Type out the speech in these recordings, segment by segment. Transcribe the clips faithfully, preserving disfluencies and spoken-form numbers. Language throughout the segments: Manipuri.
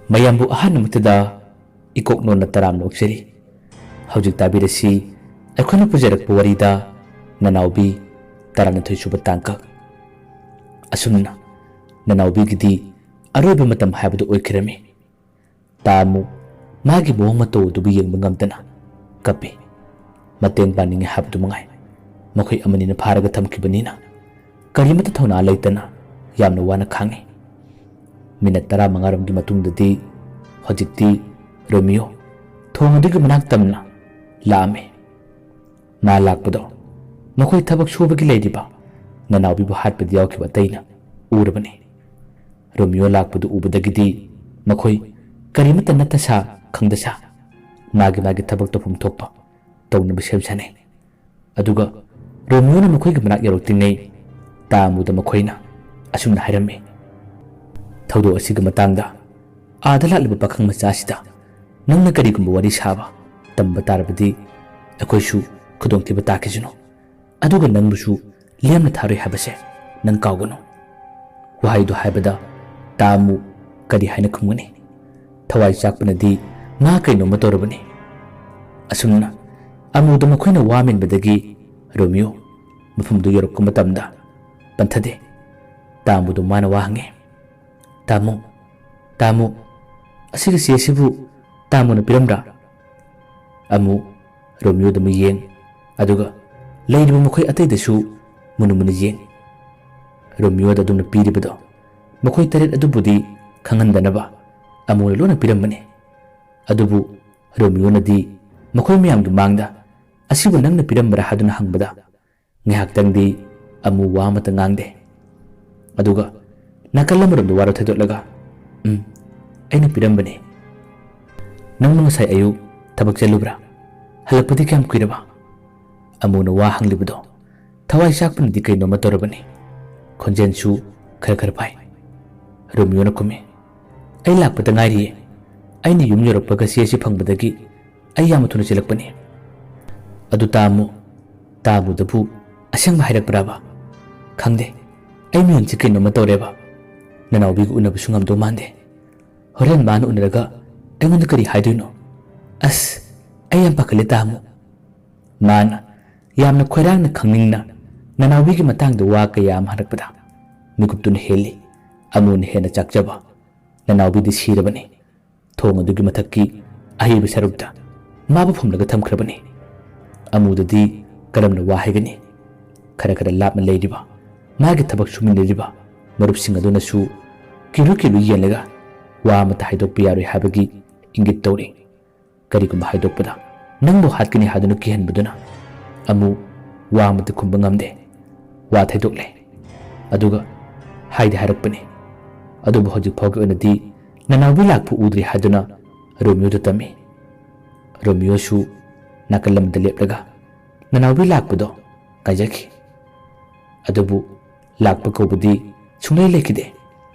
ꯃꯌꯥꯝꯕꯨ ꯑꯍꯥꯟꯕꯃꯛꯇꯗ ꯏꯀꯣꯛ ꯅꯣꯟꯅ ꯇꯔꯥꯝꯅ ꯑꯣꯛꯆꯔꯤ꯫ ꯍꯧꯖꯤꯛ ꯇꯥꯕꯤꯔꯁꯤ ꯑꯩꯈꯣꯏꯅ ꯄꯨꯖꯔꯛꯄ ꯋꯥꯔꯤꯗ ꯅꯅꯥꯎꯕꯤ ꯇꯔꯥꯅꯤꯊꯣꯏ ꯁꯨꯕ ꯇꯥꯡꯀꯛ꯫ ꯑꯁꯨꯝꯅ ꯅꯅꯥꯎꯕꯤꯒꯤꯗꯤ ꯑꯔꯣꯏꯕ ꯃꯇꯝ ꯍꯥꯏꯕꯗꯨ ꯑꯣꯏꯈꯤꯔꯝꯃꯤ꯫ ꯇꯥꯃꯨ ꯃꯥꯒꯤ ꯃꯑꯣꯡ ꯃꯇꯧ ꯑꯗꯨꯕꯨ ꯌꯦꯡꯕ ꯉꯝꯗꯅ ꯀꯞꯄꯤ꯫ ꯃꯇꯦꯡ ꯄꯥꯡꯅꯤꯡꯉꯤ ꯍꯥꯏꯕꯗꯨ ꯃꯉꯥꯏ꯫ ꯃꯈꯣꯏ ꯑꯃꯅꯤꯅ ꯐꯥꯔꯒ ꯊꯝꯈꯤꯕꯅꯤꯅ ꯀꯔꯤꯃꯠꯇ ꯊꯧꯅꯥ ꯂꯩꯇꯅ ꯌꯥꯝꯅ ꯋꯥꯅ ꯈꯥꯡꯉꯤ꯫ ꯃꯤꯅꯠ ꯇꯔꯥꯃꯉꯥꯔꯣꯝꯒꯤ ꯃꯇꯨꯡꯗꯗꯤ ꯍꯧꯖꯤꯛꯇꯤ ꯔꯣꯃꯤꯌꯣ ꯊꯣꯡ ꯑꯗꯨꯒꯤ ꯃꯅꯥꯛ ꯇꯝꯅ ꯂꯥꯛꯑꯝꯃꯤ꯫ ꯃꯥ ꯂꯥꯛꯄꯗꯣ ꯃꯈꯣꯏ ꯊꯕꯛ ꯁꯨꯕꯒꯤ ꯂꯩꯔꯤꯕ ꯅꯅꯥꯎꯕꯤꯕꯨ ꯍꯥꯠꯄꯗ ꯌꯥꯎꯈꯤꯕ ꯑꯇꯩꯅ ꯎꯔꯕꯅꯤ꯫ ꯔꯣꯃꯤꯌꯣ ꯂꯥꯛꯄꯗꯨ ꯎꯕꯗꯒꯤꯗꯤ ꯃꯈꯣꯏ ꯀꯔꯤꯃꯠꯇ ꯅꯠꯇ ꯁꯥ ꯈꯪꯗ ꯁꯥ ꯃꯥꯒꯤ ꯃꯥꯒꯤ ꯊꯕꯛ ꯇꯧꯐꯝ ꯊꯣꯛꯄ ꯇꯧꯅꯕ ꯁꯦꯝ ꯁꯥꯅꯩ꯫ ꯑꯗꯨꯒ ꯔꯣꯃꯤꯌꯣꯅ ꯃꯈꯣꯏꯒꯤ ꯃꯅꯥꯛ ꯌꯧꯔꯛꯇ꯭ꯔꯤꯉꯩ ꯇꯥꯃꯨꯗ ꯃꯈꯣꯏꯅ ꯑꯁꯨꯝꯅ ꯍꯥꯏꯔꯝꯃꯤ, "ꯊꯧꯗꯣꯛ ꯑꯁꯤꯒꯤ ꯃꯇꯥꯡꯗ ꯑꯥꯗ ꯂꯥꯛꯂꯤꯕ ꯄꯥꯈꯪ ꯃꯆꯥꯁꯤꯗ ꯅꯪꯅ ꯀꯔꯤꯒꯨꯝꯕ ꯋꯥꯔꯤ ꯁꯥꯕ ꯇꯝꯕ ꯇꯥꯔꯕꯗꯤ ꯑꯩꯈꯣꯏꯁꯨ ꯈꯨꯗꯣꯡꯊꯤꯕ ꯇꯥꯈꯤꯁꯅꯨ꯫ ꯑꯗꯨꯒ ꯅꯪꯕꯨꯁꯨ ꯂꯦꯝꯅ ꯊꯥꯔꯣꯏ ꯍꯥꯏꯕꯁꯦ ꯅꯪ ꯀꯥꯎꯒꯅꯨ꯫" ꯋꯥꯍꯩꯗꯨ ꯍꯥꯏꯕꯗ ꯇꯥꯃꯨ ꯀꯔꯤ ꯍꯥꯏꯅ ꯈꯨꯝꯒꯅꯤ? ꯊꯋꯥꯏ ꯆꯥꯛꯄꯅꯗꯤ ꯃꯥ ꯀꯩꯅꯣꯝꯃ ꯇꯧꯔꯕꯅꯤ꯫ ꯑꯁꯨꯝꯅ ꯑꯃꯨꯗ ꯃꯈꯣꯏꯅ ꯋꯥ ꯃꯦꯟꯕꯗꯒꯤ ꯔꯣꯃꯤꯌꯣ ꯃꯐꯝꯗꯨ ꯌꯧꯔꯛꯄ ꯃꯇꯝꯗ ꯄꯟꯊꯗꯦ꯫ ꯇꯥꯃꯨꯗꯨ ꯃꯥꯅ ꯋꯥ ꯍꯪꯉꯤ, "ꯇꯥꯃꯨ, ꯇꯥꯃꯨ, ꯑꯁꯤꯒꯤ ꯆꯦ ꯑꯁꯤꯕꯨ ꯇꯥꯃꯨꯅ ꯄꯤꯔꯝꯕ꯭ꯔꯥ?" ꯑꯃꯨ ꯔꯣꯃꯤꯌꯣꯗ ꯑꯃꯨꯛ ꯌꯦꯡ, ꯑꯗꯨꯒ ꯂꯩꯔꯤꯕ ꯃꯈꯣꯏ ꯑꯇꯩꯗꯁꯨ ꯃꯨꯟꯅ ꯃꯨꯟꯅ ꯌꯦꯡ꯫ ꯔꯣꯃꯤꯌꯣꯗ ꯑꯗꯨꯝꯅ ꯄꯤꯔꯤꯕꯗꯣ ꯃꯈꯣꯏ ꯇꯔꯦꯠ ꯑꯗꯨꯕꯨꯗꯤ ꯈꯪꯍꯟꯗꯅꯕ ꯑꯃꯨꯅ ꯂꯣꯟꯅ ꯄꯤꯔꯝꯕꯅꯤ꯫ ꯑꯗꯨꯕꯨ ꯔꯣꯃꯤꯌꯣꯅꯗꯤ ꯃꯈꯣꯏ ꯃꯌꯥꯝꯒꯤ ꯃꯥꯡꯗ "ꯑꯁꯤꯕꯨ ꯅꯪꯅ ꯄꯤꯔꯝꯕ꯭ꯔꯥ?" ꯍꯥꯏꯗꯨꯅ ꯍꯪꯕꯗ ꯉꯥꯏꯍꯥꯛꯇꯪꯗꯤ ꯑꯃꯨ ꯋꯥ ꯑꯃꯠꯇ ꯉꯥꯡꯗꯦ꯫ ꯑꯗꯨꯒ ꯅꯥꯀꯜ ꯑꯃꯔꯣꯝꯗ ꯋꯥꯔꯣ ꯊꯩꯗꯣꯛꯂꯒ, "ꯎꯝ, ꯑꯩꯅ ꯄꯤꯔꯝꯕꯅꯤ꯫ ꯅꯪꯅ ꯉꯁꯥꯏ ꯑꯌꯨꯛ ꯊꯕꯛ ꯆꯠꯂꯨꯕ꯭ꯔꯥ? ꯍꯜꯂꯛꯄꯗꯤ ꯀꯌꯥꯝ ꯀꯨꯏꯔꯕ?" ꯑꯃꯨꯅ ꯋꯥ ꯍꯪꯂꯤꯕꯗꯣ ꯊꯋꯥꯏ ꯆꯥꯛꯄꯅꯗꯤ ꯀꯩꯅꯣꯝꯃ ꯇꯧꯔꯕꯅꯤ꯫ ꯈꯣꯟꯖꯦꯜꯁꯨ ꯈꯔ ꯈꯔ ꯐꯥꯏ꯫ ꯔꯣꯃꯤꯌꯣꯅ ꯈꯨꯝꯃꯤ, "ꯑꯩ ꯂꯥꯛꯄꯗ ꯉꯥꯏꯔꯤꯌꯦ꯫ ꯑꯩꯅ ꯌꯨꯝ ꯌꯧꯔꯛꯄꯒ ꯆꯦ ꯑꯁꯤ ꯐꯪꯕꯗꯒꯤ ꯑꯩ ꯌꯥꯝꯅ ꯊꯨꯅ ꯆꯦꯜꯂꯛꯄꯅꯤ꯫" "ꯑꯗꯨ ꯇꯥꯃꯨ, ꯇꯥꯃꯨꯗꯕꯨ ꯑꯁꯦꯡꯕ ꯍꯥꯏꯔꯛꯄ꯭ꯔꯕ?" "ꯈꯪꯗꯦ, ꯑꯩ ꯃꯤꯍꯨꯟꯁꯤ ꯀꯩꯅꯣꯝꯃ ꯇꯧꯔꯦꯕ꯫ ꯅꯅꯥꯎꯕꯤꯒ ꯎꯅꯕꯁꯨ ꯉꯝꯗꯧ ꯃꯥꯟꯗꯦ꯫" ꯍꯣꯔꯦꯟ ꯃꯥꯅ ꯎꯅꯔꯒ ꯑꯩꯉꯣꯟꯗ ꯀꯔꯤ ꯍꯥꯏꯗꯣꯏꯅꯣ? ꯑꯁ, ꯑꯩ ꯌꯥꯝ ꯄꯥꯈꯠꯂꯦ, ꯇꯥꯃꯣ꯫ ꯃꯥꯅ ꯌꯥꯝꯅ ꯈꯣꯏꯔꯥꯡꯅ ꯈꯪꯅꯤꯡꯅ ꯅꯅꯥꯎꯕꯤꯒꯤ ꯃꯇꯥꯡꯗ ꯋꯥ ꯀꯌꯥ ꯑꯃ ꯍꯥꯏꯔꯛꯄꯗ ꯃꯤꯀꯨꯞꯇꯨꯅ ꯍꯦꯜꯂꯤ꯫ ꯑꯃꯨꯅ ꯍꯦꯟꯅ ꯆꯥꯛꯆꯕ꯫ ꯅꯅꯥꯎꯕꯤꯗꯤ ꯁꯤꯔꯕꯅꯤ꯫ ꯊꯣꯡ ꯑꯗꯨꯒꯤ ꯃꯊꯛꯀꯤ ꯑꯍꯩꯕ ꯁꯔꯨꯛꯇ ꯃꯥꯕꯨ ꯐꯨꯝꯂꯒ ꯊꯝꯈ꯭ꯔꯕꯅꯤ꯫ ꯑꯃꯨꯗꯗꯤ ꯀꯔꯝꯅ ꯋꯥ ꯍꯥꯏꯒꯅꯤ? ꯈꯔ ꯈꯔ ꯂꯥꯞꯅ ꯂꯩꯔꯤꯕ ꯃꯥꯒꯤ ꯊꯕꯛ ꯁꯨꯃꯤꯟꯅꯔꯤꯕ ꯃꯔꯨꯞꯁꯤꯡ ꯑꯗꯨꯅꯁꯨ ꯀꯤꯂꯨ ꯀꯤꯂꯨ ꯌꯦꯡꯂꯒ ꯋꯥ ꯑꯃꯠꯇ ꯍꯥꯏꯗꯣꯛꯄ ꯌꯥꯔꯣꯏ ꯍꯥꯏꯕꯒꯤ ꯏꯪꯒꯤꯠ ꯇꯧꯔꯤ꯫ ꯀꯔꯤꯒꯨꯝꯕ ꯍꯥꯏꯗꯣꯛꯄꯗ ꯅꯪꯕꯨ ꯍꯥꯠꯀꯅꯤ ꯍꯥꯏꯗꯨꯅ ꯀꯤꯍꯟꯕꯗꯨꯅ ꯑꯃꯨ ꯋꯥ ꯑꯃꯠꯇ ꯈꯨꯝꯕ ꯉꯝꯗꯦ꯫ ꯋꯥ ꯊꯩꯗꯣꯛꯂꯦ꯫ ꯑꯗꯨꯒ ꯍꯥꯏꯗꯤ ꯍꯥꯏꯔꯛꯄꯅꯤ꯫ ꯑꯗꯨꯕꯨ ꯍꯧꯖꯤꯛ ꯐꯥꯎꯒꯤ ꯑꯣꯏꯅꯗꯤ ꯅꯅꯥꯎꯕꯤ ꯂꯥꯛꯄ ꯎꯗ꯭ꯔꯤ ꯍꯥꯏꯗꯨꯅ ꯔꯣꯃꯤꯌꯣꯗ ꯇꯝꯃꯤ꯫ ꯔꯣꯃꯤꯌꯣꯁꯨ ꯅꯥꯀꯜ ꯑꯃꯗ ꯂꯦꯞꯂꯒ ꯅꯅꯥꯎꯕꯤ ꯂꯥꯛꯄꯗꯣ ꯉꯥꯏꯖꯈꯤ꯫ ꯑꯗꯨꯕꯨ ꯂꯥꯛꯄ ꯀꯧꯕꯗꯤ ꯁꯨꯡꯂꯩ ꯂꯩꯈꯤꯗꯦ꯫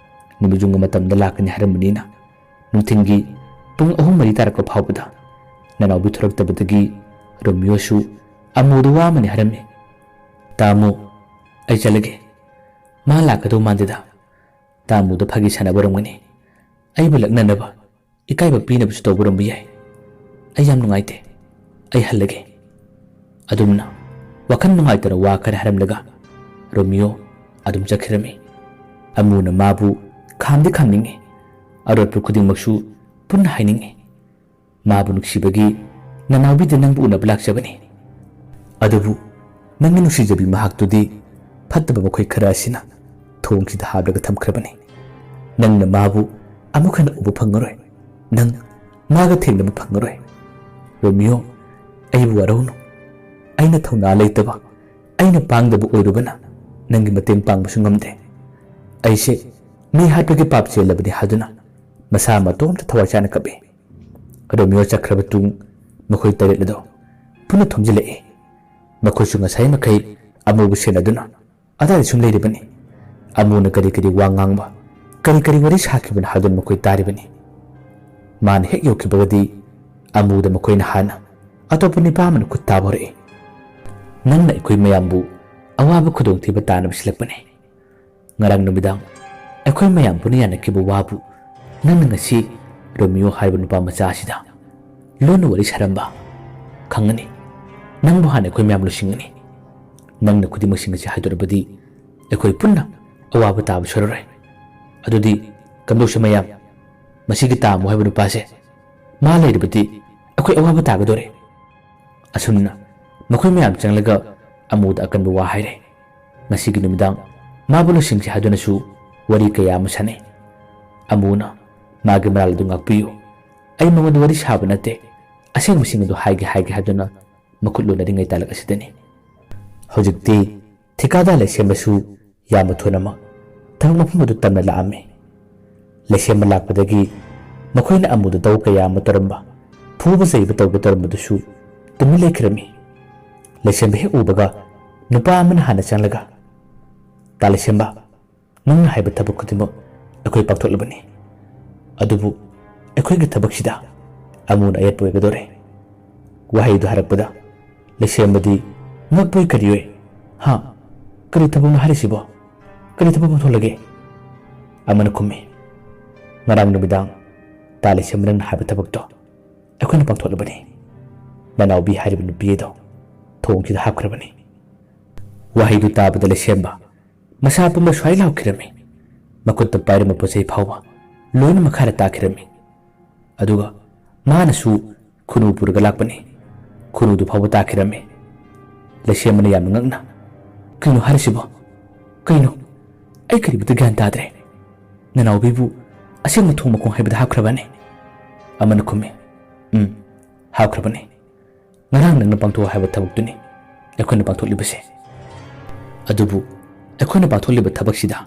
ꯅꯨꯃꯤꯠ ꯌꯨꯡꯕ ꯃꯇꯝꯗ ꯂꯥꯛꯀꯅꯤ ꯍꯥꯏꯔꯝꯕꯅꯤꯅ ꯅꯨꯡꯊꯤꯜꯒꯤ ꯄꯨꯡ ꯑꯍꯨꯝ ꯃꯔꯤ ꯇꯥꯔꯛꯄ ꯐꯥꯎꯕꯗ ꯅꯅꯥꯎꯕꯤ ꯊꯣꯔꯛꯇꯕꯗꯒꯤ ꯔꯣꯃꯤꯌꯣꯁꯨ ꯑꯃꯨꯗ ꯋꯥ ꯑꯃꯅꯤ ꯍꯥꯏꯔꯝꯃꯤ꯫ "ꯇꯥꯃꯣ, ꯑꯩ ꯆꯠꯂꯒꯦ꯫ ꯃꯥ ꯂꯥꯛꯀꯗꯧ ꯃꯥꯟꯗꯦꯗ꯫ ꯇꯥꯃꯣꯗ ꯐꯥꯒꯤ ꯁꯥꯟꯅꯕ ꯑꯣꯏꯔꯝꯒꯅꯤ꯫ ꯑꯩꯕꯨ ꯂꯛꯅꯅꯕ, ꯏꯀꯥꯏꯕ ꯄꯤꯅꯕꯁꯨ ꯇꯧꯕ ꯑꯣꯏꯔꯝꯕ ꯌꯥꯏ꯫ ꯑꯩ ꯌꯥꯝ ꯅꯨꯡꯉꯥꯏꯇꯦ꯫ ꯑꯩ ꯍꯜꯂꯒꯦ"꯫ ꯑꯗꯨꯝꯅ ꯋꯥꯈꯜ ꯅꯨꯡꯉꯥꯏꯇꯅ ꯋꯥ ꯈꯔ ꯍꯥꯏꯔꯝꯂꯒ ꯔꯣꯃꯤꯌꯣ ꯑꯗꯨꯝ ꯆꯠꯈꯤꯔꯝꯃꯤ꯫ ꯑꯃꯨꯅ ꯃꯥꯕꯨ ꯈꯥꯝꯗꯤ ꯈꯥꯝꯅꯤꯡꯉꯤ꯫ ꯑꯔꯣꯠꯄ ꯈꯨꯗꯤꯡꯃꯛꯁꯨ ꯄꯨꯟꯅ ꯍꯥꯏꯅꯤꯡꯉꯤ꯫ ꯃꯥꯕꯨ ꯅꯨꯡꯁꯤꯕꯒꯤ ꯅꯅꯥꯎꯕꯤꯗ ꯅꯪꯕꯨ ꯎꯅꯕ ꯂꯥꯛꯆꯕꯅꯤ꯫ ꯑꯗꯨꯕꯨ ꯅꯪꯒꯤ ꯅꯨꯡꯁꯤꯖꯕꯤ ꯃꯍꯥꯛꯇꯨꯗꯤ ꯐꯠꯇꯕ ꯃꯈꯣꯏ ꯈꯔ ꯑꯁꯤꯅ ꯊꯣꯡꯁꯤꯗ ꯍꯥꯞꯂꯒ ꯊꯝꯈ꯭ꯔꯕꯅꯤ꯫ ꯅꯪꯅ ꯃꯥꯕꯨ ꯑꯃꯨꯛ ꯍꯟꯅ ꯎꯕ ꯐꯪꯉꯔꯣꯏ꯫ ꯅꯪ ꯃꯥꯒ ꯊꯦꯡꯅꯕ ꯐꯪꯉꯔꯣꯏ꯫ ꯔꯣꯃꯤꯌꯣ, ꯑꯩꯕꯨ ꯋꯥꯔꯧꯅꯨ꯫ ꯑꯩꯅ ꯊꯧꯅꯥ ꯂꯩꯇꯕ, ꯑꯩꯅ ꯄꯥꯡꯗꯕ ꯑꯣꯏꯔꯨꯕꯅ ꯅꯪꯒꯤ ꯃꯇꯦꯡ ꯄꯥꯡꯕꯁꯨ ꯉꯝꯗꯦ꯫ ꯑꯩꯁꯦ ꯃꯤ ꯍꯥꯠꯄꯒꯤ ꯄꯥꯞ ꯆꯦꯜꯂꯕꯅꯤ ꯍꯥꯏꯗꯨꯅ ꯃꯁꯥ ꯃꯇꯣꯝꯇ ꯊꯋꯥꯏ ꯆꯥꯅ ꯀꯞꯏ꯫ ꯔꯣꯃꯤꯌꯣ ꯆꯠꯈ꯭ꯔꯕ ꯇꯨꯡ ꯃꯈꯣꯏ ꯇꯔꯦꯠ ꯑꯗꯣ ꯄꯨꯟꯅ ꯊꯣꯝꯖꯤꯜꯂꯛꯏ꯫ ꯃꯈꯣꯏꯁꯨ ꯉꯁꯥꯏ ꯃꯈꯩ ꯑꯃꯨꯕꯨ ꯁꯦꯟꯅꯗꯨꯅ ꯑꯗꯥꯏꯗ ꯁꯨꯝ ꯂꯩꯔꯤꯕꯅꯤ꯫ ꯑꯃꯨꯅ ꯀꯔꯤ ꯀꯔꯤ ꯋꯥ ꯉꯥꯡꯕ, ꯀꯔꯤ ꯀꯔꯤ ꯋꯥꯔꯤ ꯁꯥꯈꯤꯕꯅꯣ ꯍꯥꯏꯗꯨꯅ ꯃꯈꯣꯏ ꯇꯥꯔꯤꯕꯅꯤ꯫ ꯃꯥꯅ ꯍꯦꯛ ꯌꯧꯈꯤꯕꯒꯗꯤ ꯑꯃꯨꯗ ꯃꯈꯣꯏꯅ ꯍꯥꯟꯅ ꯑꯇꯣꯞꯄ ꯅꯤꯄꯥ ꯑꯃꯅ ꯈꯨꯠ ꯊꯥꯕ ꯍꯧꯔꯛꯏ꯫ "ꯅꯪꯅ ꯑꯩꯈꯣꯏ ꯃꯌꯥꯝꯕꯨ ꯑꯋꯥꯕ ꯈꯨꯗꯣꯡꯊꯤꯕ ꯇꯥꯅꯕ ꯁꯤꯜꯂꯛꯄꯅꯤ꯫ ꯉꯔꯥꯡ ꯅꯨꯃꯤꯗꯥꯡ ꯑꯩꯈꯣꯏ ꯃꯌꯥꯝ ꯄꯨꯟꯅ ꯌꯥꯅꯈꯤꯕ ꯋꯥꯕꯨ ꯅꯪꯅ ꯉꯁꯤ ꯔꯣꯃꯤꯌꯣ ꯍꯥꯏꯔꯤꯕ ꯅꯨꯄꯥ ꯃꯆꯥ ꯑꯁꯤꯗ ꯂꯣꯟꯅ ꯋꯥꯔꯤ ꯁꯥꯔꯝꯕ ꯈꯪꯒꯅꯤ꯫ ꯅꯪꯕꯨ ꯍꯥꯟꯅ ꯑꯩꯈꯣꯏ ꯃꯌꯥꯝ ꯂꯣꯏꯁꯤꯟꯒꯅꯤ꯫ ꯅꯪꯅ ꯈꯨꯗꯤꯡꯃꯛꯁꯤꯡ ꯑꯁꯤ ꯍꯥꯏꯗꯣꯔꯕꯗꯤ ꯑꯩꯈꯣꯏ ꯄꯨꯟꯅ ꯑꯋꯥꯕ ꯇꯥꯕ ꯁꯣꯏꯔꯔꯣꯏ꯫ ꯑꯗꯨꯗꯤ ꯀꯝꯗꯧꯁꯤ ꯃꯌꯥꯝ? ꯃꯁꯤꯒꯤ ꯇꯥꯃꯣ ꯍꯥꯏꯕ ꯅꯨꯄꯥꯁꯦ ꯃꯥ ꯂꯩꯔꯕꯗꯤ ꯑꯩꯈꯣꯏ ꯑꯋꯥꯕ ꯇꯥꯒꯗꯣꯔꯦ꯫ ꯑꯁꯨꯝꯅ ꯃꯈꯣꯏ ꯃꯌꯥꯝ ꯆꯪꯂꯒ ꯑꯃꯨꯗ ꯑꯀꯟꯕ ꯋꯥ ꯍꯥꯏꯔꯦ꯫ ꯉꯁꯤꯒꯤ ꯅꯨꯃꯤꯗꯥꯡ ꯃꯥꯕꯨ ꯂꯣꯏꯁꯤꯟꯁꯤ ꯍꯥꯏꯗꯨꯅꯁꯨ ꯋꯥꯔꯤ ꯀꯌꯥ ꯑꯃ ꯁꯥꯟꯅꯩ꯫ ꯑꯃꯨꯅ ꯃꯥꯒꯤ ꯃꯔꯥꯜ ꯑꯗꯨ ꯉꯥꯛꯄꯤꯌꯨ, ꯑꯩ ꯃꯉꯣꯟꯗ ꯋꯥꯔꯤ ꯁꯥꯕ ꯅꯠꯇꯦ, ꯑꯁꯦꯡꯕꯁꯤꯡ ꯑꯗꯨ ꯍꯥꯏꯒꯦ ꯍꯥꯏꯒꯦ ꯍꯥꯏꯗꯨꯅ ꯃꯈꯨꯠ ꯂꯣꯟꯅꯔꯤꯉꯩ ꯇꯥꯂꯛ ꯑꯁꯤꯗꯅꯤ꯫ ꯍꯧꯖꯤꯛꯇꯤ ꯊꯤꯀꯥꯗꯥꯔ ꯂꯩꯁꯦꯝꯕꯁꯨ ꯌꯥꯝꯅ ꯊꯨꯅꯃꯛ ꯊꯕꯛ ꯃꯐꯝ ꯑꯗꯨ ꯇꯝꯅ ꯂꯥꯛꯑꯝꯃꯤ꯫ ꯂꯩꯁꯦꯝꯕ ꯂꯥꯛꯄꯗꯒꯤ ꯃꯈꯣꯏꯅ ꯑꯃꯨꯗ ꯗꯧ ꯀꯌꯥ ꯑꯃ ꯇꯧꯔꯝꯕ, ꯐꯨꯕ ꯆꯩꯕ ꯇꯧꯒꯦ ꯇꯧꯔꯝꯕꯗꯨꯁꯨ ꯇꯨꯃꯤꯟ ꯂꯩꯈꯤꯔꯝꯃꯤ꯫ ꯂꯩꯁꯦꯝꯕ ꯍꯦꯛ ꯎꯕꯒ ꯅꯨꯄꯥ ꯑꯃꯅ ꯍꯥꯟꯅ ꯆꯪꯂꯒ, "ꯇꯥ ꯂꯩꯁꯦꯝꯕ, ꯅꯪꯅ ꯍꯥꯏꯕ ꯊꯕꯛ ꯈꯨꯗꯤꯡꯃꯛ ꯑꯩꯈꯣꯏ ꯄꯥꯡꯊꯣꯛꯂꯕꯅꯤ꯫ ꯑꯗꯨꯕꯨ ꯑꯩꯈꯣꯏꯒꯤ ꯊꯕꯛꯁꯤꯗ ꯑꯃꯨꯅ ꯑꯌꯦꯠꯄ ꯑꯣꯏꯒꯗꯧꯔꯦ꯫" ꯋꯥꯍꯩꯗꯨ ꯍꯥꯏꯔꯛꯄꯗ ꯂꯩꯁꯦꯝꯕꯗꯤ ꯉꯛꯄꯣꯏ ꯀꯔꯤꯑꯣꯏ, "ꯍꯥ? ꯀꯔꯤ ꯊꯕꯛꯅꯣ ꯍꯥꯏꯔꯤꯁꯤꯕꯣ? ꯀꯔꯤ ꯊꯕꯛ ꯄꯥꯡꯊꯣꯛꯂꯒꯦ?" ꯑꯃꯅ ꯈꯨꯝꯃꯤ, "ꯉꯔꯥꯡ ꯅꯨꯃꯤꯗꯥꯡ ꯇꯥ ꯂꯩꯁꯦꯝꯕ ꯅꯪꯅ ꯍꯥꯏꯕ ꯊꯕꯛꯇꯣ ꯑꯩꯈꯣꯏꯅ ꯄꯥꯡꯊꯣꯛꯂꯕꯅꯤ꯫ ꯅꯅꯥꯎꯕꯤ ꯍꯥꯏꯔꯤꯕ ꯅꯨꯄꯤ ꯑꯗꯣ ꯊꯣꯡꯁꯤꯗ ꯍꯥꯞꯈ꯭ꯔꯕꯅꯤ꯫" ꯋꯥꯍꯩꯗꯨ ꯇꯥꯕꯗ ꯂꯩꯁꯦꯝꯕ ꯃꯁꯥ ꯄꯨꯝꯕ ꯁ꯭ꯋꯥꯏ ꯂꯥꯎꯈꯤꯔꯝꯃꯤ꯫ ꯃꯈꯨꯠꯇ ꯄꯥꯏꯔꯝꯕ ꯄꯣꯠ ꯆꯩ ꯐꯥꯎꯕ ꯂꯣꯏꯅ ꯃꯈꯥꯗ ꯇꯥꯈꯤꯔꯝꯃꯤ꯫ ꯑꯗꯨꯒ ꯃꯥꯅꯁꯨ ꯈꯨꯅꯨ ꯄꯨꯔꯒ ꯂꯥꯛꯄꯅꯤ꯫ ꯈꯨꯅꯨꯗꯨ ꯐꯥꯎꯕ ꯇꯥꯈꯤꯔꯝꯃꯤ꯫ ꯂꯩꯁꯦꯝꯕꯅ ꯌꯥꯝꯅ ꯉꯛꯅ, "ꯀꯩꯅꯣ ꯍꯥꯏꯔꯤꯁꯤꯕꯣ? ꯀꯩꯅꯣ? ꯑꯩ ꯀꯔꯤꯃꯇ ꯒ꯭ꯌꯥꯟ ꯇꯥꯗ꯭ꯔꯦ꯫ ꯅꯅꯥꯎꯕꯤꯕꯨ ꯑꯁꯦꯡꯕ ꯊꯣꯡ ꯃꯈꯣꯡ ꯍꯥꯏꯕꯗ ꯍꯥꯞꯈ꯭ꯔꯕꯅꯤ?" ꯑꯃꯅ ꯈꯨꯝꯃꯤ, "ꯎꯝ, ꯍꯥꯞꯈ꯭ꯔꯕꯅꯤ꯫ ꯉꯔꯥꯡ ꯅꯪꯅ ꯄꯥꯡꯊꯣꯛꯑꯣ ꯍꯥꯏꯕ ꯊꯕꯛꯇꯨꯅꯤ ꯑꯩꯈꯣꯏꯅ ꯄꯥꯡꯊꯣꯛꯂꯤꯕꯁꯦ꯫ ꯑꯗꯨꯕꯨ ꯑꯩꯈꯣꯏꯅ ꯄꯥꯡꯊꯣꯛꯂꯤꯕ ꯊꯕꯛꯁꯤꯗ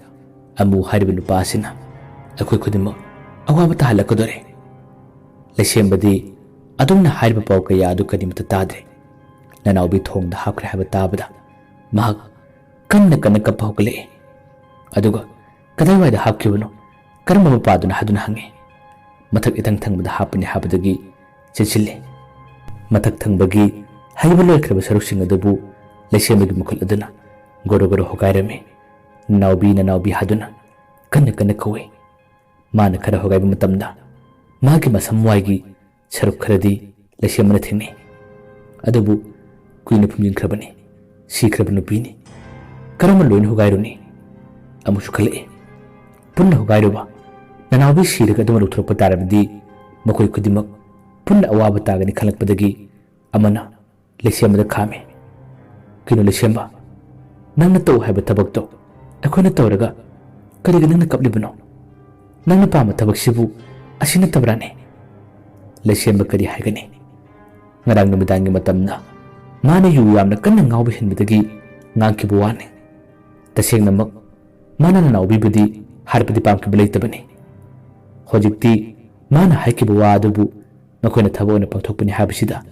ꯑꯃꯨ ꯍꯥꯏꯔꯤꯕ ꯅꯨꯄꯥ ꯑꯁꯤꯅ ꯑꯩꯈꯣꯏ ꯈꯨꯗꯤꯡꯃꯛ ꯑꯋꯥꯕ ꯇꯥꯍꯜꯂꯛꯀꯗꯣꯔꯦ꯫" ꯂꯩꯁꯦꯝꯕꯗꯤ ꯑꯗꯨꯝꯅ ꯍꯥꯏꯔꯤꯕ ꯄꯥꯎ ꯀꯌꯥ ꯑꯗꯨ ꯀꯔꯤꯃꯇ ꯇꯥꯗ꯭ꯔꯦ꯫ ꯅꯅꯥꯎꯕꯤ ꯊꯣꯡꯗ ꯍꯥꯞꯈ꯭ꯔꯦ ꯍꯥꯏꯕ ꯇꯥꯕꯗ ꯃꯍꯥꯛ ꯀꯟꯅ ꯀꯟꯅ ꯀꯞꯄ ꯍꯧꯒꯠꯂꯛꯏ꯫ ꯑꯗꯨꯒ "ꯀꯗꯥꯏꯋꯥꯏꯗ ꯍꯥꯞꯈꯤꯕꯅꯣ? ꯀꯔꯝꯕ ꯃꯄꯥꯗꯨꯅ?" ꯍꯥꯏꯗꯨꯅ ꯍꯪꯉꯤ꯫ "ꯃꯊꯛ ꯏꯊꯪ ꯊꯪꯕꯗ ꯍꯥꯞꯄꯅꯤ" ꯍꯥꯏꯕꯗꯒꯤ ꯆꯦꯟꯁꯤꯜꯂꯤ꯫ ꯃꯊꯛ ꯊꯪꯕꯒꯤ ꯍꯩꯕ ꯂꯣꯏꯈ꯭ꯔꯕ ꯁꯔꯨꯛꯁꯤꯡ ꯑꯗꯨꯕꯨ ꯂꯩꯁꯦꯝꯕꯒꯤ ꯃꯈꯨꯠ ꯑꯗꯨꯅ ꯒꯣꯔꯣ ꯒꯣꯔꯣ ꯍꯣꯒꯥꯏꯔꯝꯃꯤ꯫ "ꯅꯅꯥꯎꯕꯤ, ꯅꯅꯥꯎꯕꯤ" ꯍꯥꯏꯗꯨꯅ ꯀꯟꯅ ꯀꯟꯅ ꯀꯧꯏ꯫ ꯃꯥꯅ ꯈꯔ ꯍꯣꯒꯥꯏꯕ ꯃꯇꯝꯗ ꯃꯥꯒꯤ ꯃꯁꯝ ꯋꯥꯏꯒꯤ ꯁꯔꯨꯛ ꯈꯔꯗꯤ ꯂꯩꯁꯦꯝꯕꯅ ꯊꯦꯡꯅꯩ꯫ ꯑꯗꯨꯕꯨ ꯀꯨꯏꯅ ꯐꯨꯝꯖꯤꯟꯈ꯭ꯔꯕꯅꯤ꯫ ꯁꯤꯈ꯭ꯔꯕ ꯅꯨꯄꯤꯅꯤ꯫ ꯀꯔꯝꯅ ꯂꯣꯏꯅ ꯍꯣꯒꯥꯏꯔꯨꯅꯤ? ꯑꯃꯨꯛꯁꯨ ꯈꯜꯂꯛꯏ꯫ ꯄꯨꯟꯅ ꯍꯣꯒꯥꯏꯔꯨꯕ ꯅꯅꯥꯎꯕꯤ ꯁꯤꯔꯒ ꯑꯗꯨꯃꯛ ꯂꯧꯊꯣꯔꯛꯄ ꯇꯥꯔꯕꯗꯤ ꯃꯈꯣꯏ ꯈꯨꯗꯤꯡꯃꯛ ꯄꯨꯟꯅ ꯑꯋꯥꯕ ꯇꯥꯒꯅꯤ ꯈꯜꯂꯛꯄꯗꯒꯤ ꯑꯃꯅ ꯂꯩꯁꯦꯝꯕꯗ ꯈꯥꯝꯃꯤ꯫ "ꯀꯩꯅꯣ ꯂꯩꯁꯦꯝꯕ, ꯅꯪꯅ ꯇꯧ ꯍꯥꯏꯕ ꯊꯕꯛꯇꯣ ꯑꯩꯈꯣꯏꯅ ꯇꯧꯔꯒ ꯀꯔꯤꯒꯤ ꯅꯪꯅ ꯀꯞꯂꯤꯕꯅꯣ? ꯅꯪꯅ ꯄꯥꯝꯕ ꯊꯕꯛꯁꯤꯕꯨ ꯑꯁꯤ ꯅꯠꯇꯕ꯭ꯔꯥꯅꯦ?" ꯂꯩꯁꯦꯝꯕ ꯀꯔꯤ ꯍꯥꯏꯒꯅꯤ? ꯉꯔꯥꯡ ꯅꯨꯃꯤꯗꯥꯡꯒꯤ ꯃꯇꯝꯗ ꯃꯥꯅ ꯌꯨ ꯌꯥꯝꯅ ꯀꯟꯅ ꯉꯥꯎꯕ ꯍꯦꯟꯕꯗꯒꯤ ꯉꯥꯡꯈꯤꯕ ꯋꯥꯅꯤ꯫ ꯇꯁꯦꯡꯅꯃꯛ ꯃꯥꯅ ꯅꯅꯥꯎꯕꯤꯕꯨꯗꯤ ꯍꯥꯠꯄꯗꯤ ꯄꯥꯝꯈꯤꯕ ꯂꯩꯇꯕꯅꯤ꯫ ꯍꯧꯖꯤꯛꯇꯤ ꯃꯥꯅ ꯍꯥꯏꯈꯤꯕ ꯋꯥ ꯑꯗꯨꯕꯨ ꯃꯈꯣꯏꯅ ꯊꯕꯛ ꯑꯣꯏꯅ ꯄꯥꯡꯊꯣꯛꯄꯅꯤ ꯍꯥꯏꯕꯁꯤꯗ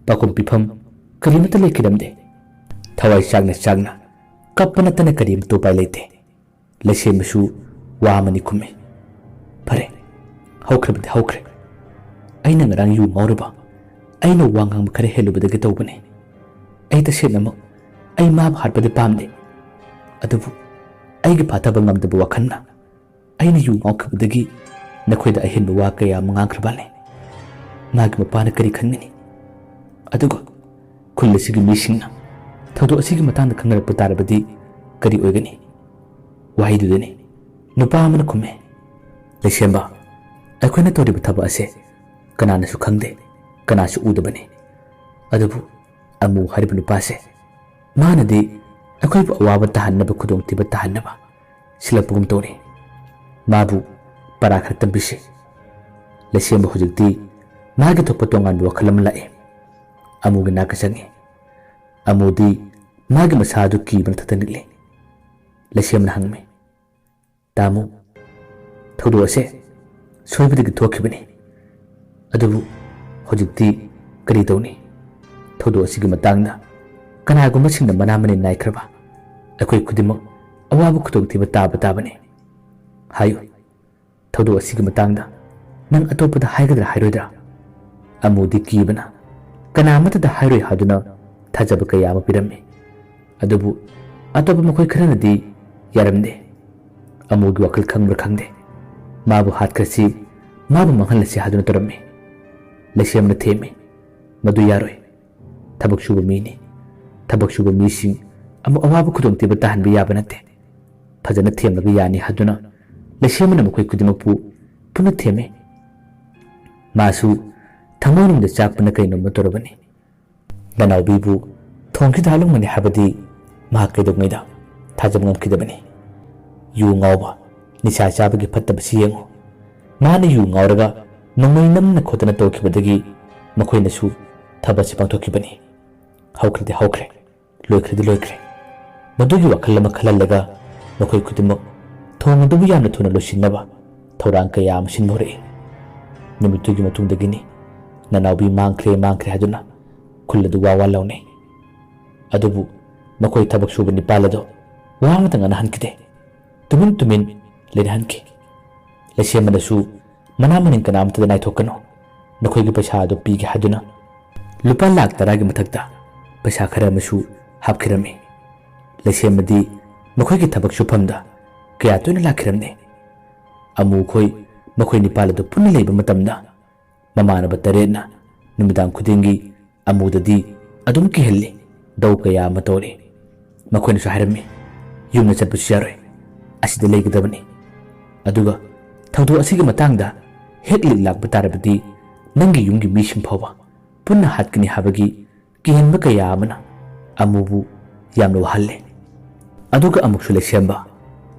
ꯄꯥꯎꯈꯨꯝ ꯄꯤꯐꯝ ꯀꯔꯤꯃꯠꯇ ꯂꯩꯈꯤꯔꯝꯗꯦ꯫ ꯊꯋꯥꯏ ꯆꯥꯛꯅ ꯆꯥꯛꯅ ꯀꯞꯄ ꯅꯠꯇꯅ ꯀꯔꯤꯃꯠꯇ ꯎꯄꯥꯏ ꯂꯩꯇꯦ꯫ ꯂꯩꯁꯦꯝꯕꯁꯨ ꯋꯥ ꯑꯃꯅꯤ ꯈꯨꯝꯃꯤ꯫ "ꯐꯔꯦ, ꯍꯧꯈ꯭ꯔꯕꯗꯤ ꯍꯧꯈ꯭ꯔꯦ꯫ ꯑꯩꯅ ꯉꯔꯥꯡ ꯌꯨ ꯉꯥꯎꯔꯨꯕ, ꯑꯩꯅ ꯋꯥ ꯉꯥꯡꯕ ꯈꯔ ꯍꯦꯜꯂꯨꯕꯗꯒꯤ ꯇꯧꯕꯅꯤ꯫ ꯑꯩ ꯇꯁꯦꯡꯅꯃꯛ ꯑꯩ ꯃꯥꯕꯨ ꯍꯥꯠꯄꯗꯤ ꯄꯥꯝꯗꯦ꯫ ꯑꯗꯨꯕꯨ ꯑꯩꯒꯤ ꯐꯥꯊꯕ ꯉꯝꯗꯕ ꯋꯥꯈꯜꯅ ꯑꯩꯅ ꯌꯨ ꯉꯥꯎꯈꯤꯕꯗꯒꯤ ꯅꯈꯣꯏꯗ ꯑꯍꯦꯟꯕ ꯋꯥ ꯀꯌꯥ ꯑꯃ ꯉꯥꯡꯈ꯭ꯔꯕꯅꯤ꯫ ꯃꯥꯒꯤ ꯃꯄꯥꯅ ꯀꯔꯤ ꯈꯟꯒꯅꯤ? ꯑꯗꯨꯒ ꯈꯨꯜ ꯑꯁꯤꯒꯤ ꯃꯤꯁꯤꯡꯅ ꯊꯧꯗꯣꯛ ꯑꯁꯤꯒꯤ ꯃꯇꯥꯡꯗ ꯈꯪꯅꯔꯛꯄ ꯇꯥꯔꯕꯗꯤ ꯀꯔꯤ ꯑꯣꯏꯒꯅꯤ?" ꯋꯥꯍꯩꯗꯨꯗꯅꯤ ꯅꯨꯄꯥ ꯑꯃꯅ ꯈꯨꯝꯃꯦ꯫ "ꯂꯩꯁꯦꯝꯕ, ꯑꯩꯈꯣꯏꯅ ꯇꯧꯔꯤꯕ ꯊꯕꯛ ꯑꯁꯦ ꯀꯅꯥꯅꯁꯨ ꯈꯪꯗꯦ, ꯀꯅꯥꯁꯨ ꯎꯗꯕꯅꯤ꯫ ꯑꯗꯨꯕꯨ ꯑꯃꯨ ꯍꯥꯏꯔꯤꯕ ꯅꯨꯄꯥꯁꯦ, ꯃꯥꯅꯗꯤ ꯑꯩꯈꯣꯏꯕꯨ ꯑꯋꯥꯕ ꯇꯥꯍꯟꯅꯕ, ꯈꯨꯗꯣꯡꯊꯤꯕ ꯇꯥꯍꯟꯅꯕ ꯁꯤꯜꯂꯛꯄꯒꯨꯝ ꯇꯧꯔꯤ꯫ ꯃꯥꯕꯨ ꯄꯔꯥ ꯈꯔ ꯇꯝꯕꯤꯁꯤ꯫" ꯂꯩꯁꯦꯝꯕ ꯍꯧꯖꯤꯛꯇꯤ ꯃꯥꯒꯤ ꯊꯣꯛꯄ ꯇꯣꯉꯥꯟꯕ ꯋꯥꯈꯜ ꯑꯃ ꯂꯥꯛꯏ꯫ ꯑꯃꯨꯒꯤ ꯅꯥꯛꯇ ꯆꯪꯉꯤ꯫ ꯑꯃꯨꯗꯤ ꯃꯥꯒꯤ ꯃꯁꯥ ꯑꯗꯨ ꯀꯤꯕꯅ ꯊꯛꯇ ꯅꯤꯛꯂꯤ꯫ ꯂꯩꯁꯦꯝꯕꯅ ꯍꯪꯂꯝꯃꯤ, "ꯇꯥꯃꯣ, ꯊꯧꯗꯣꯛ ꯑꯁꯦ ꯁꯣꯏꯕꯗꯒꯤ ꯊꯣꯛꯈꯤꯕꯅꯤ꯫ ꯑꯗꯨꯕꯨ ꯍꯧꯖꯤꯛꯇꯤ ꯀꯔꯤ ꯇꯧꯅꯤ? ꯊꯧꯗꯣꯛ ꯑꯁꯤꯒꯤ ꯃꯇꯥꯡꯗ ꯀꯅꯥꯒꯨꯝꯕꯁꯤꯡꯅ ꯃꯅꯥ ꯃꯅꯤꯟ ꯅꯥꯏꯈ꯭ꯔꯕ ꯑꯩꯈꯣꯏ ꯈꯨꯗꯤꯡꯃꯛ ꯑꯋꯥꯕ ꯈꯨꯗꯣꯡꯊꯤꯕ ꯇꯥꯕ ꯇꯥꯕꯅꯤ꯫ ꯍꯥꯏꯌꯨ, ꯊꯧꯗꯣꯛ ꯑꯁꯤꯒꯤ ꯃꯇꯥꯡꯗ ꯅꯪ ꯑꯇꯣꯞꯄꯗ ꯍꯥꯏꯒꯗ꯭ꯔꯥ ꯍꯥꯏꯔꯣꯏꯗ꯭ꯔꯥ?" ꯑꯃꯨꯗꯤ ꯀꯤꯕꯅ ꯀꯅꯥ ꯑꯃꯠꯇꯗ ꯍꯥꯏꯔꯣꯏ ꯍꯥꯏꯗꯨꯅ ꯊꯥꯖꯕ ꯀꯌꯥ ꯑꯃ ꯄꯤꯔꯝꯃꯤ꯫ ꯑꯗꯨꯕꯨ ꯑꯇꯣꯞꯄ ꯃꯈꯣꯏ ꯈꯔꯅꯗꯤ ꯌꯥꯔꯝꯗꯦ꯫ ꯑꯃꯨꯒꯤ ꯋꯥꯈꯜ ꯈꯪꯕ꯭ꯔꯥ ꯈꯪꯗꯦ, ꯃꯥꯕꯨ ꯍꯥꯠꯈ꯭ꯔꯁꯤ, ꯃꯥꯕꯨ ꯃꯥꯡꯍꯜꯂꯁꯤ ꯍꯥꯏꯗꯨꯅ ꯇꯧꯔꯝꯃꯤ꯫ ꯂꯩꯁꯦꯝꯅ ꯊꯦꯝꯃꯤ, "ꯃꯗꯨ ꯌꯥꯔꯣꯏ꯫ ꯊꯕꯛ ꯁꯨꯕ ꯃꯤꯅꯤ꯫ ꯊꯕꯛ ꯁꯨꯕ ꯃꯤꯁꯤꯡ ꯑꯃꯨꯛ ꯑꯋꯥꯕ ꯈꯨꯗꯣꯡꯊꯤꯕ ꯇꯥꯍꯟꯕ ꯌꯥꯕ ꯅꯠꯇꯦ꯫ ꯐꯖꯅ ꯊꯦꯝꯂꯒ ꯌꯥꯅꯤ" ꯍꯥꯏꯗꯨꯅ ꯂꯩꯁꯦꯝꯕꯅ ꯃꯈꯣꯏ ꯈꯨꯗꯤꯡꯃꯛꯄꯨ ꯄꯨꯟꯅ ꯊꯦꯝꯃꯤ꯫ ꯃꯥꯁꯨ ꯊꯃꯣꯏꯅꯨꯡꯗ ꯆꯥꯛꯄꯅ ꯀꯩꯅꯣꯝꯃ ꯇꯧꯔꯕꯅꯤ꯫ ꯅꯅꯥꯎꯕꯤꯕꯨ ꯊꯣꯡꯁꯤꯗ ꯍꯥꯠꯂꯝꯒꯅꯤ ꯍꯥꯏꯕꯗꯤ ꯃꯍꯥꯛ ꯀꯩꯗꯧꯉꯩꯗ ꯊꯥꯖꯕ ꯉꯝꯈꯤꯗꯕꯅꯤ꯫ ꯌꯨ ꯉꯥꯎꯕ, ꯅꯤꯁꯥ ꯆꯥꯕꯒꯤ ꯐꯠꯇꯕꯁꯤ ꯌꯦꯡꯉꯨ꯫ ꯃꯥꯅ ꯌꯨ ꯉꯥꯎꯔꯒ ꯅꯣꯡꯃꯩ ꯅꯝꯅ ꯈꯣꯠꯇꯅ ꯇꯧꯈꯤꯕꯗꯒꯤ ꯃꯈꯣꯏꯅꯁꯨ ꯊꯕꯛ ꯑꯁꯤ ꯄꯥꯡꯊꯣꯛꯈꯤꯕꯅꯤ꯫ ꯍꯧꯈ꯭ꯔꯗꯤ ꯍꯧꯈ꯭ꯔꯦ, ꯂꯣꯏꯈ꯭ꯔꯗꯤ ꯂꯣꯏꯈ꯭ꯔꯦ꯫ ꯃꯗꯨꯒꯤ ꯋꯥꯈꯜ ꯑꯃ ꯈꯜꯍꯜꯂꯒ ꯃꯈꯣꯏ ꯈꯨꯗꯤꯡꯃꯛ ꯊꯣꯡ ꯑꯗꯨꯕꯨ ꯌꯥꯝꯅ ꯊꯨꯅ ꯂꯣꯏꯁꯤꯟꯅꯕ ꯊꯧꯔꯥꯡ ꯀꯌꯥ ꯑꯃ ꯁꯤꯟꯕ ꯍꯧꯔꯛꯏ꯫ ꯅꯨꯃꯤꯠꯇꯨꯒꯤ ꯃꯇꯨꯡꯗꯒꯤꯅꯤ ꯅꯅꯥꯎꯕꯤ ꯃꯥꯡꯈ꯭ꯔꯦ, ꯃꯥꯡꯈ꯭ꯔꯦ ꯍꯥꯏꯗꯨꯅ ꯈꯨꯜ ꯑꯗꯨ ꯋꯥ ꯋꯥ ꯂꯥꯎꯅꯩ꯫ ꯑꯗꯨꯕꯨ ꯃꯈꯣꯏ ꯊꯕꯛ ꯁꯨꯕ ꯅꯤꯄꯥꯜ ꯑꯗꯣ ꯋꯥ ꯑꯃꯇ ꯉꯥꯡꯅꯍꯟꯈꯤꯗꯦ꯫ ꯇꯨꯃꯤꯟ ꯇꯨꯃꯤꯟ ꯂꯩꯅꯍꯟꯈꯤ꯫ ꯂꯩꯁꯦꯝꯕꯅꯁꯨ ꯃꯅꯥ ꯃꯅꯤꯡ ꯀꯅꯥꯝꯇꯗ ꯅꯥꯏꯊꯣꯛꯀꯅꯨ, ꯅꯈꯣꯏꯒꯤ ꯄꯩꯁꯥ ꯑꯗꯨ ꯄꯤꯒꯦ ꯍꯥꯏꯗꯨꯅ ꯂꯨꯄꯥ ꯂꯥꯈ ꯇꯔꯥꯒꯤ ꯃꯊꯛꯇ ꯄꯩꯁꯥ ꯈꯔ ꯑꯃꯁꯨ ꯍꯥꯞꯈꯤꯔꯝꯃꯤ꯫ ꯂꯩꯁꯦꯝꯕꯗꯤ ꯃꯈꯣꯏꯒꯤ ꯊꯕꯛ ꯁꯨꯐꯝꯗ ꯀꯌꯥ ꯇꯣꯏꯅ ꯂꯥꯛꯈꯤꯔꯝꯅꯤ꯫ ꯑꯃꯨꯈꯣꯏ ꯃꯈꯣꯏ ꯅꯤꯄꯥꯜ ꯑꯗꯨ ꯄꯨꯟꯅ ꯂꯩꯕ ꯃꯇꯝꯗ ꯃꯃꯥꯟꯅꯕ ꯇꯔꯦꯠꯅ ꯅꯨꯃꯤꯗꯥꯡ ꯈꯨꯗꯤꯡꯒꯤ ꯑꯃꯨꯗꯗꯤ ꯑꯗꯨꯝ ꯀꯤꯍꯜꯂꯤ꯫ ꯗꯧ ꯀꯌꯥ ꯑꯃ ꯇꯧꯔꯤ꯫ ꯃꯈꯣꯏꯅꯁꯨ ꯍꯥꯏꯔꯝꯃꯤ, "ꯌꯨꯝꯗ ꯆꯠꯄꯁꯨ ꯌꯥꯔꯣꯏ, ꯑꯁꯤꯗ ꯂꯩꯒꯗꯕꯅꯤ꯫ ꯑꯗꯨꯒ ꯊꯧꯗꯣꯛ ꯑꯁꯤꯒꯤ ꯃꯇꯥꯡꯗ ꯍꯦꯛ ꯂꯤꯛ ꯂꯥꯛꯄ ꯇꯥꯔꯕꯗꯤ ꯅꯪꯒꯤ ꯌꯨꯝꯒꯤ ꯃꯤꯁꯤꯡ ꯐꯥꯎꯕ ꯄꯨꯟꯅ ꯍꯥꯠꯀꯅꯤ" ꯍꯥꯏꯕꯒꯤ ꯀꯤꯍꯟꯕ ꯀꯌꯥ ꯑꯃꯅ ꯑꯃꯨꯕꯨ ꯌꯥꯝꯅ ꯋꯥꯍꯜꯂꯦ꯫ ꯑꯗꯨꯒ ꯑꯃꯨꯛꯁꯨ ꯂꯩꯁꯦꯝꯕ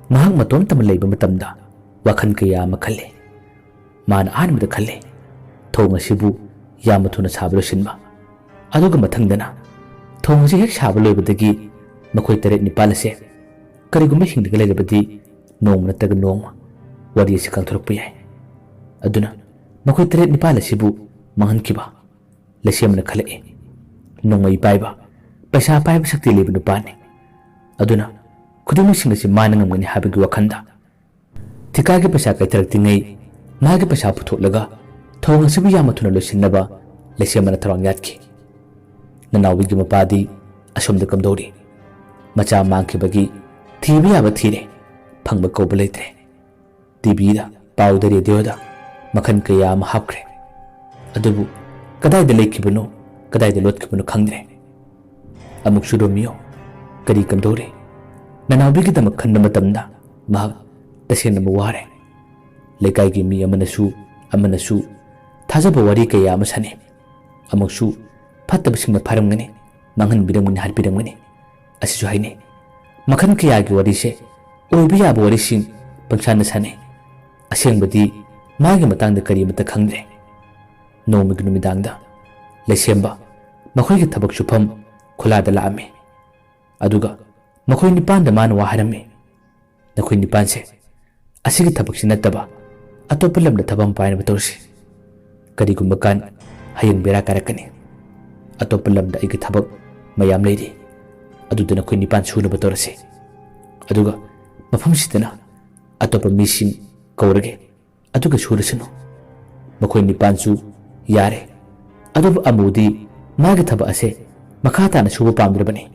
ꯃꯍꯥꯛ ꯃꯇꯣꯝꯇꯃꯛ ꯂꯩꯕ ꯃꯇꯝꯗ ꯋꯥꯈꯜ ꯀꯌꯥ ꯑꯃ ꯈꯜꯂꯤ꯫ ꯃꯥꯅ ꯑꯍꯥꯟꯕꯗ ꯈꯜꯂꯤ, ꯊꯣꯡ ꯑꯁꯤꯕꯨ ꯌꯥꯝꯅ ꯊꯨꯅ ꯁꯥꯕ ꯂꯣꯏꯁꯤꯟꯕ꯫ ꯑꯗꯨꯒ ꯃꯊꯪꯗꯅ ꯊꯣꯡ ꯑꯁꯤ ꯍꯦꯛ ꯁꯥꯕ ꯂꯣꯏꯕꯗꯒꯤ ꯃꯈꯣꯏ ꯇꯔꯦꯠ ꯅꯤꯄꯥꯜ ꯑꯁꯦ ꯀꯔꯤꯒꯨꯝꯕ ꯍꯤꯡꯗꯒ ꯂꯩꯔꯕꯗꯤ ꯅꯣꯡꯃ ꯅꯠꯇ꯭ꯔꯒ ꯅꯣꯡꯃ ꯋꯥꯔꯤ ꯑꯁꯤ ꯀꯥꯡꯊꯣꯔꯛꯄ ꯌꯥꯏ꯫ ꯑꯗꯨꯅ ꯃꯈꯣꯏ ꯇꯔꯦꯠ ꯅꯤꯄꯥꯜ ꯑꯁꯤꯕꯨ ꯃꯥꯡꯍꯟꯈꯤꯕ꯫ ꯂꯩꯁꯦꯝꯕꯅ ꯈꯜꯂꯛꯏ, ꯅꯣꯡꯃꯩ ꯄꯥꯏꯕ, ꯄꯩꯁꯥ ꯄꯥꯏꯕ, ꯁꯛꯇꯤ ꯂꯩꯕ ꯅꯨꯄꯥꯅꯤ꯫ ꯑꯗꯨꯅ ꯈꯨꯗꯤꯡꯃꯛꯁꯤꯡ ꯑꯁꯤ ꯃꯥꯅ ꯉꯝꯒꯅꯤ ꯍꯥꯏꯕꯒꯤ ꯋꯥꯈꯜꯗ ꯊꯤꯀꯥꯒꯤ ꯄꯩꯁꯥ ꯀꯥꯏꯊꯔꯛꯇ꯭ꯔꯤꯉꯩ ꯃꯥꯒꯤ ꯄꯩꯁꯥ ꯄꯨꯊꯣꯛꯂꯒ ꯊꯧꯑꯣꯡ ꯑꯁꯤꯕꯨ ꯌꯥꯝꯅ ꯊꯨꯅ ꯂꯣꯏꯁꯤꯟꯅꯕ ꯂꯩꯁꯦꯝꯕꯅ ꯊꯧꯔꯥꯡ ꯌꯥꯠꯈꯤ꯫ ꯅꯅꯥꯎꯕꯤꯒꯤ ꯃꯄꯥꯗꯤ ꯑꯁꯣꯝꯗ ꯀꯝꯗꯧꯔꯤ? ꯃꯆꯥ ꯃꯥꯡꯈꯤꯕꯒꯤ ꯊꯤꯕ ꯌꯥꯕ ꯊꯤꯔꯦ, ꯐꯪꯕ ꯀꯧꯕ ꯂꯩꯇ꯭ꯔꯦ꯫ ꯇꯤꯚꯤꯗ ꯄꯥꯎꯗ, ꯔꯦꯗꯤꯑꯣꯗ ꯃꯈꯜ ꯀꯌꯥ ꯑꯃ ꯍꯥꯞꯈ꯭ꯔꯦ꯫ ꯑꯗꯨꯕꯨ ꯀꯗꯥꯏꯗ ꯂꯩꯈꯤꯕꯅꯣ, ꯀꯗꯥꯏꯗ ꯂꯣꯠꯈꯤꯕꯅꯣ ꯈꯪꯗ꯭ꯔꯦ꯫ ꯑꯃꯨꯛꯁꯨ ꯔꯣꯃꯤꯌꯣ ꯀꯔꯤ ꯀꯝꯗꯧꯔꯦ? ꯅꯅꯥꯎꯕꯤꯒꯤꯗꯃꯛ ꯈꯟꯕ ꯃꯇꯝꯗ ꯃꯍꯥꯛ ꯇꯁꯦꯡꯅ ꯋꯥꯔꯦ꯫ ꯂꯩꯀꯥꯏꯒꯤ ꯃꯤ ꯑꯃꯅꯁꯨ ꯑꯃꯅꯁꯨ ꯊꯥꯖꯕ ꯋꯥꯔꯤ ꯀꯌꯥ ꯑꯃ ꯁꯥꯅꯩ꯫ ꯑꯃꯨꯛꯁꯨ ꯐꯠꯇꯕꯁꯤꯡꯅ ꯐꯥꯔꯝꯒꯅꯤ, ꯃꯥꯡꯍꯟꯕꯤꯔꯝꯒꯅꯤ, ꯍꯥꯠꯄꯤꯔꯝꯒꯅꯤ꯫ ꯑꯁꯤꯁꯨ ꯍꯥꯏꯅꯩ꯫ ꯃꯈꯜ ꯀꯌꯥꯒꯤ ꯋꯥꯔꯤꯁꯦ, ꯑꯣꯏꯕ ꯌꯥꯕ ꯋꯥꯔꯤꯁꯤꯡ ꯄꯪꯁꯥꯟꯗ ꯁꯥꯟꯅꯩ꯫ ꯑꯁꯦꯡꯕꯗꯤ ꯃꯥꯒꯤ ꯃꯇꯥꯡꯗ ꯀꯔꯤꯃꯠꯇ ꯈꯪꯗ꯭ꯔꯦ꯫ ꯅꯣꯡꯃꯒꯤ ꯅꯨꯃꯤꯗꯥꯡꯗ ꯂꯩꯁꯦꯝꯕ ꯃꯈꯣꯏꯒꯤ ꯊꯕꯛ ꯁꯨꯐꯝ ꯈꯨꯂꯥꯗ ꯂꯥꯛꯑꯝꯃꯤ꯫ ꯑꯗꯨꯒ ꯃꯈꯣꯏ ꯅꯤꯄꯥꯟꯗ ꯃꯥꯅ ꯋꯥ ꯍꯥꯏꯔꯝꯃꯤ꯫ "ꯅꯈꯣꯏ ꯅꯤꯄꯥꯟꯁꯦ ꯑꯁꯤꯒꯤ ꯊꯕꯛꯁꯤ ꯅꯠꯇꯕ ꯑꯇꯣꯞꯄ ꯂꯝꯗ ꯊꯕꯛ ꯑꯃ ꯄꯥꯏꯅꯕ ꯇꯧꯔꯁꯤ꯫ ꯀꯔꯤꯒꯨꯝꯕ ꯀꯥꯟ ꯍꯌꯦꯡ ꯕꯦꯔꯥ ꯀꯥꯔꯛꯀꯅꯤ꯫ ꯑꯇꯣꯞꯄ ꯂꯝꯗ ꯑꯩꯒꯤ ꯊꯕꯛ ꯃꯌꯥꯝ ꯂꯩꯔꯤ꯫ ꯑꯗꯨꯗ ꯅꯈꯣꯏ ꯅꯤꯄꯥꯟ ꯁꯨꯅꯕ ꯇꯧꯔꯁꯤ꯫ ꯑꯗꯨꯒ ꯃꯐꯝꯁꯤꯗꯅ ꯑꯇꯣꯞꯄ ꯃꯤꯁꯤꯡ ꯀꯧꯔꯒꯦ꯫ ꯑꯗꯨꯒ ꯁꯨꯔꯁꯅꯨ꯫" ꯃꯈꯣꯏ ꯅꯤꯄꯥꯟꯁꯨ ꯌꯥꯔꯦ꯫ ꯑꯗꯨꯕꯨ ꯑꯃꯨꯗꯤ ꯃꯥꯒꯤ ꯊꯕꯛ ꯑꯁꯦ ꯃꯈꯥ ꯇꯥꯅ ꯁꯨꯕ ꯄꯥꯝꯗ꯭ꯔꯕꯅꯤ꯫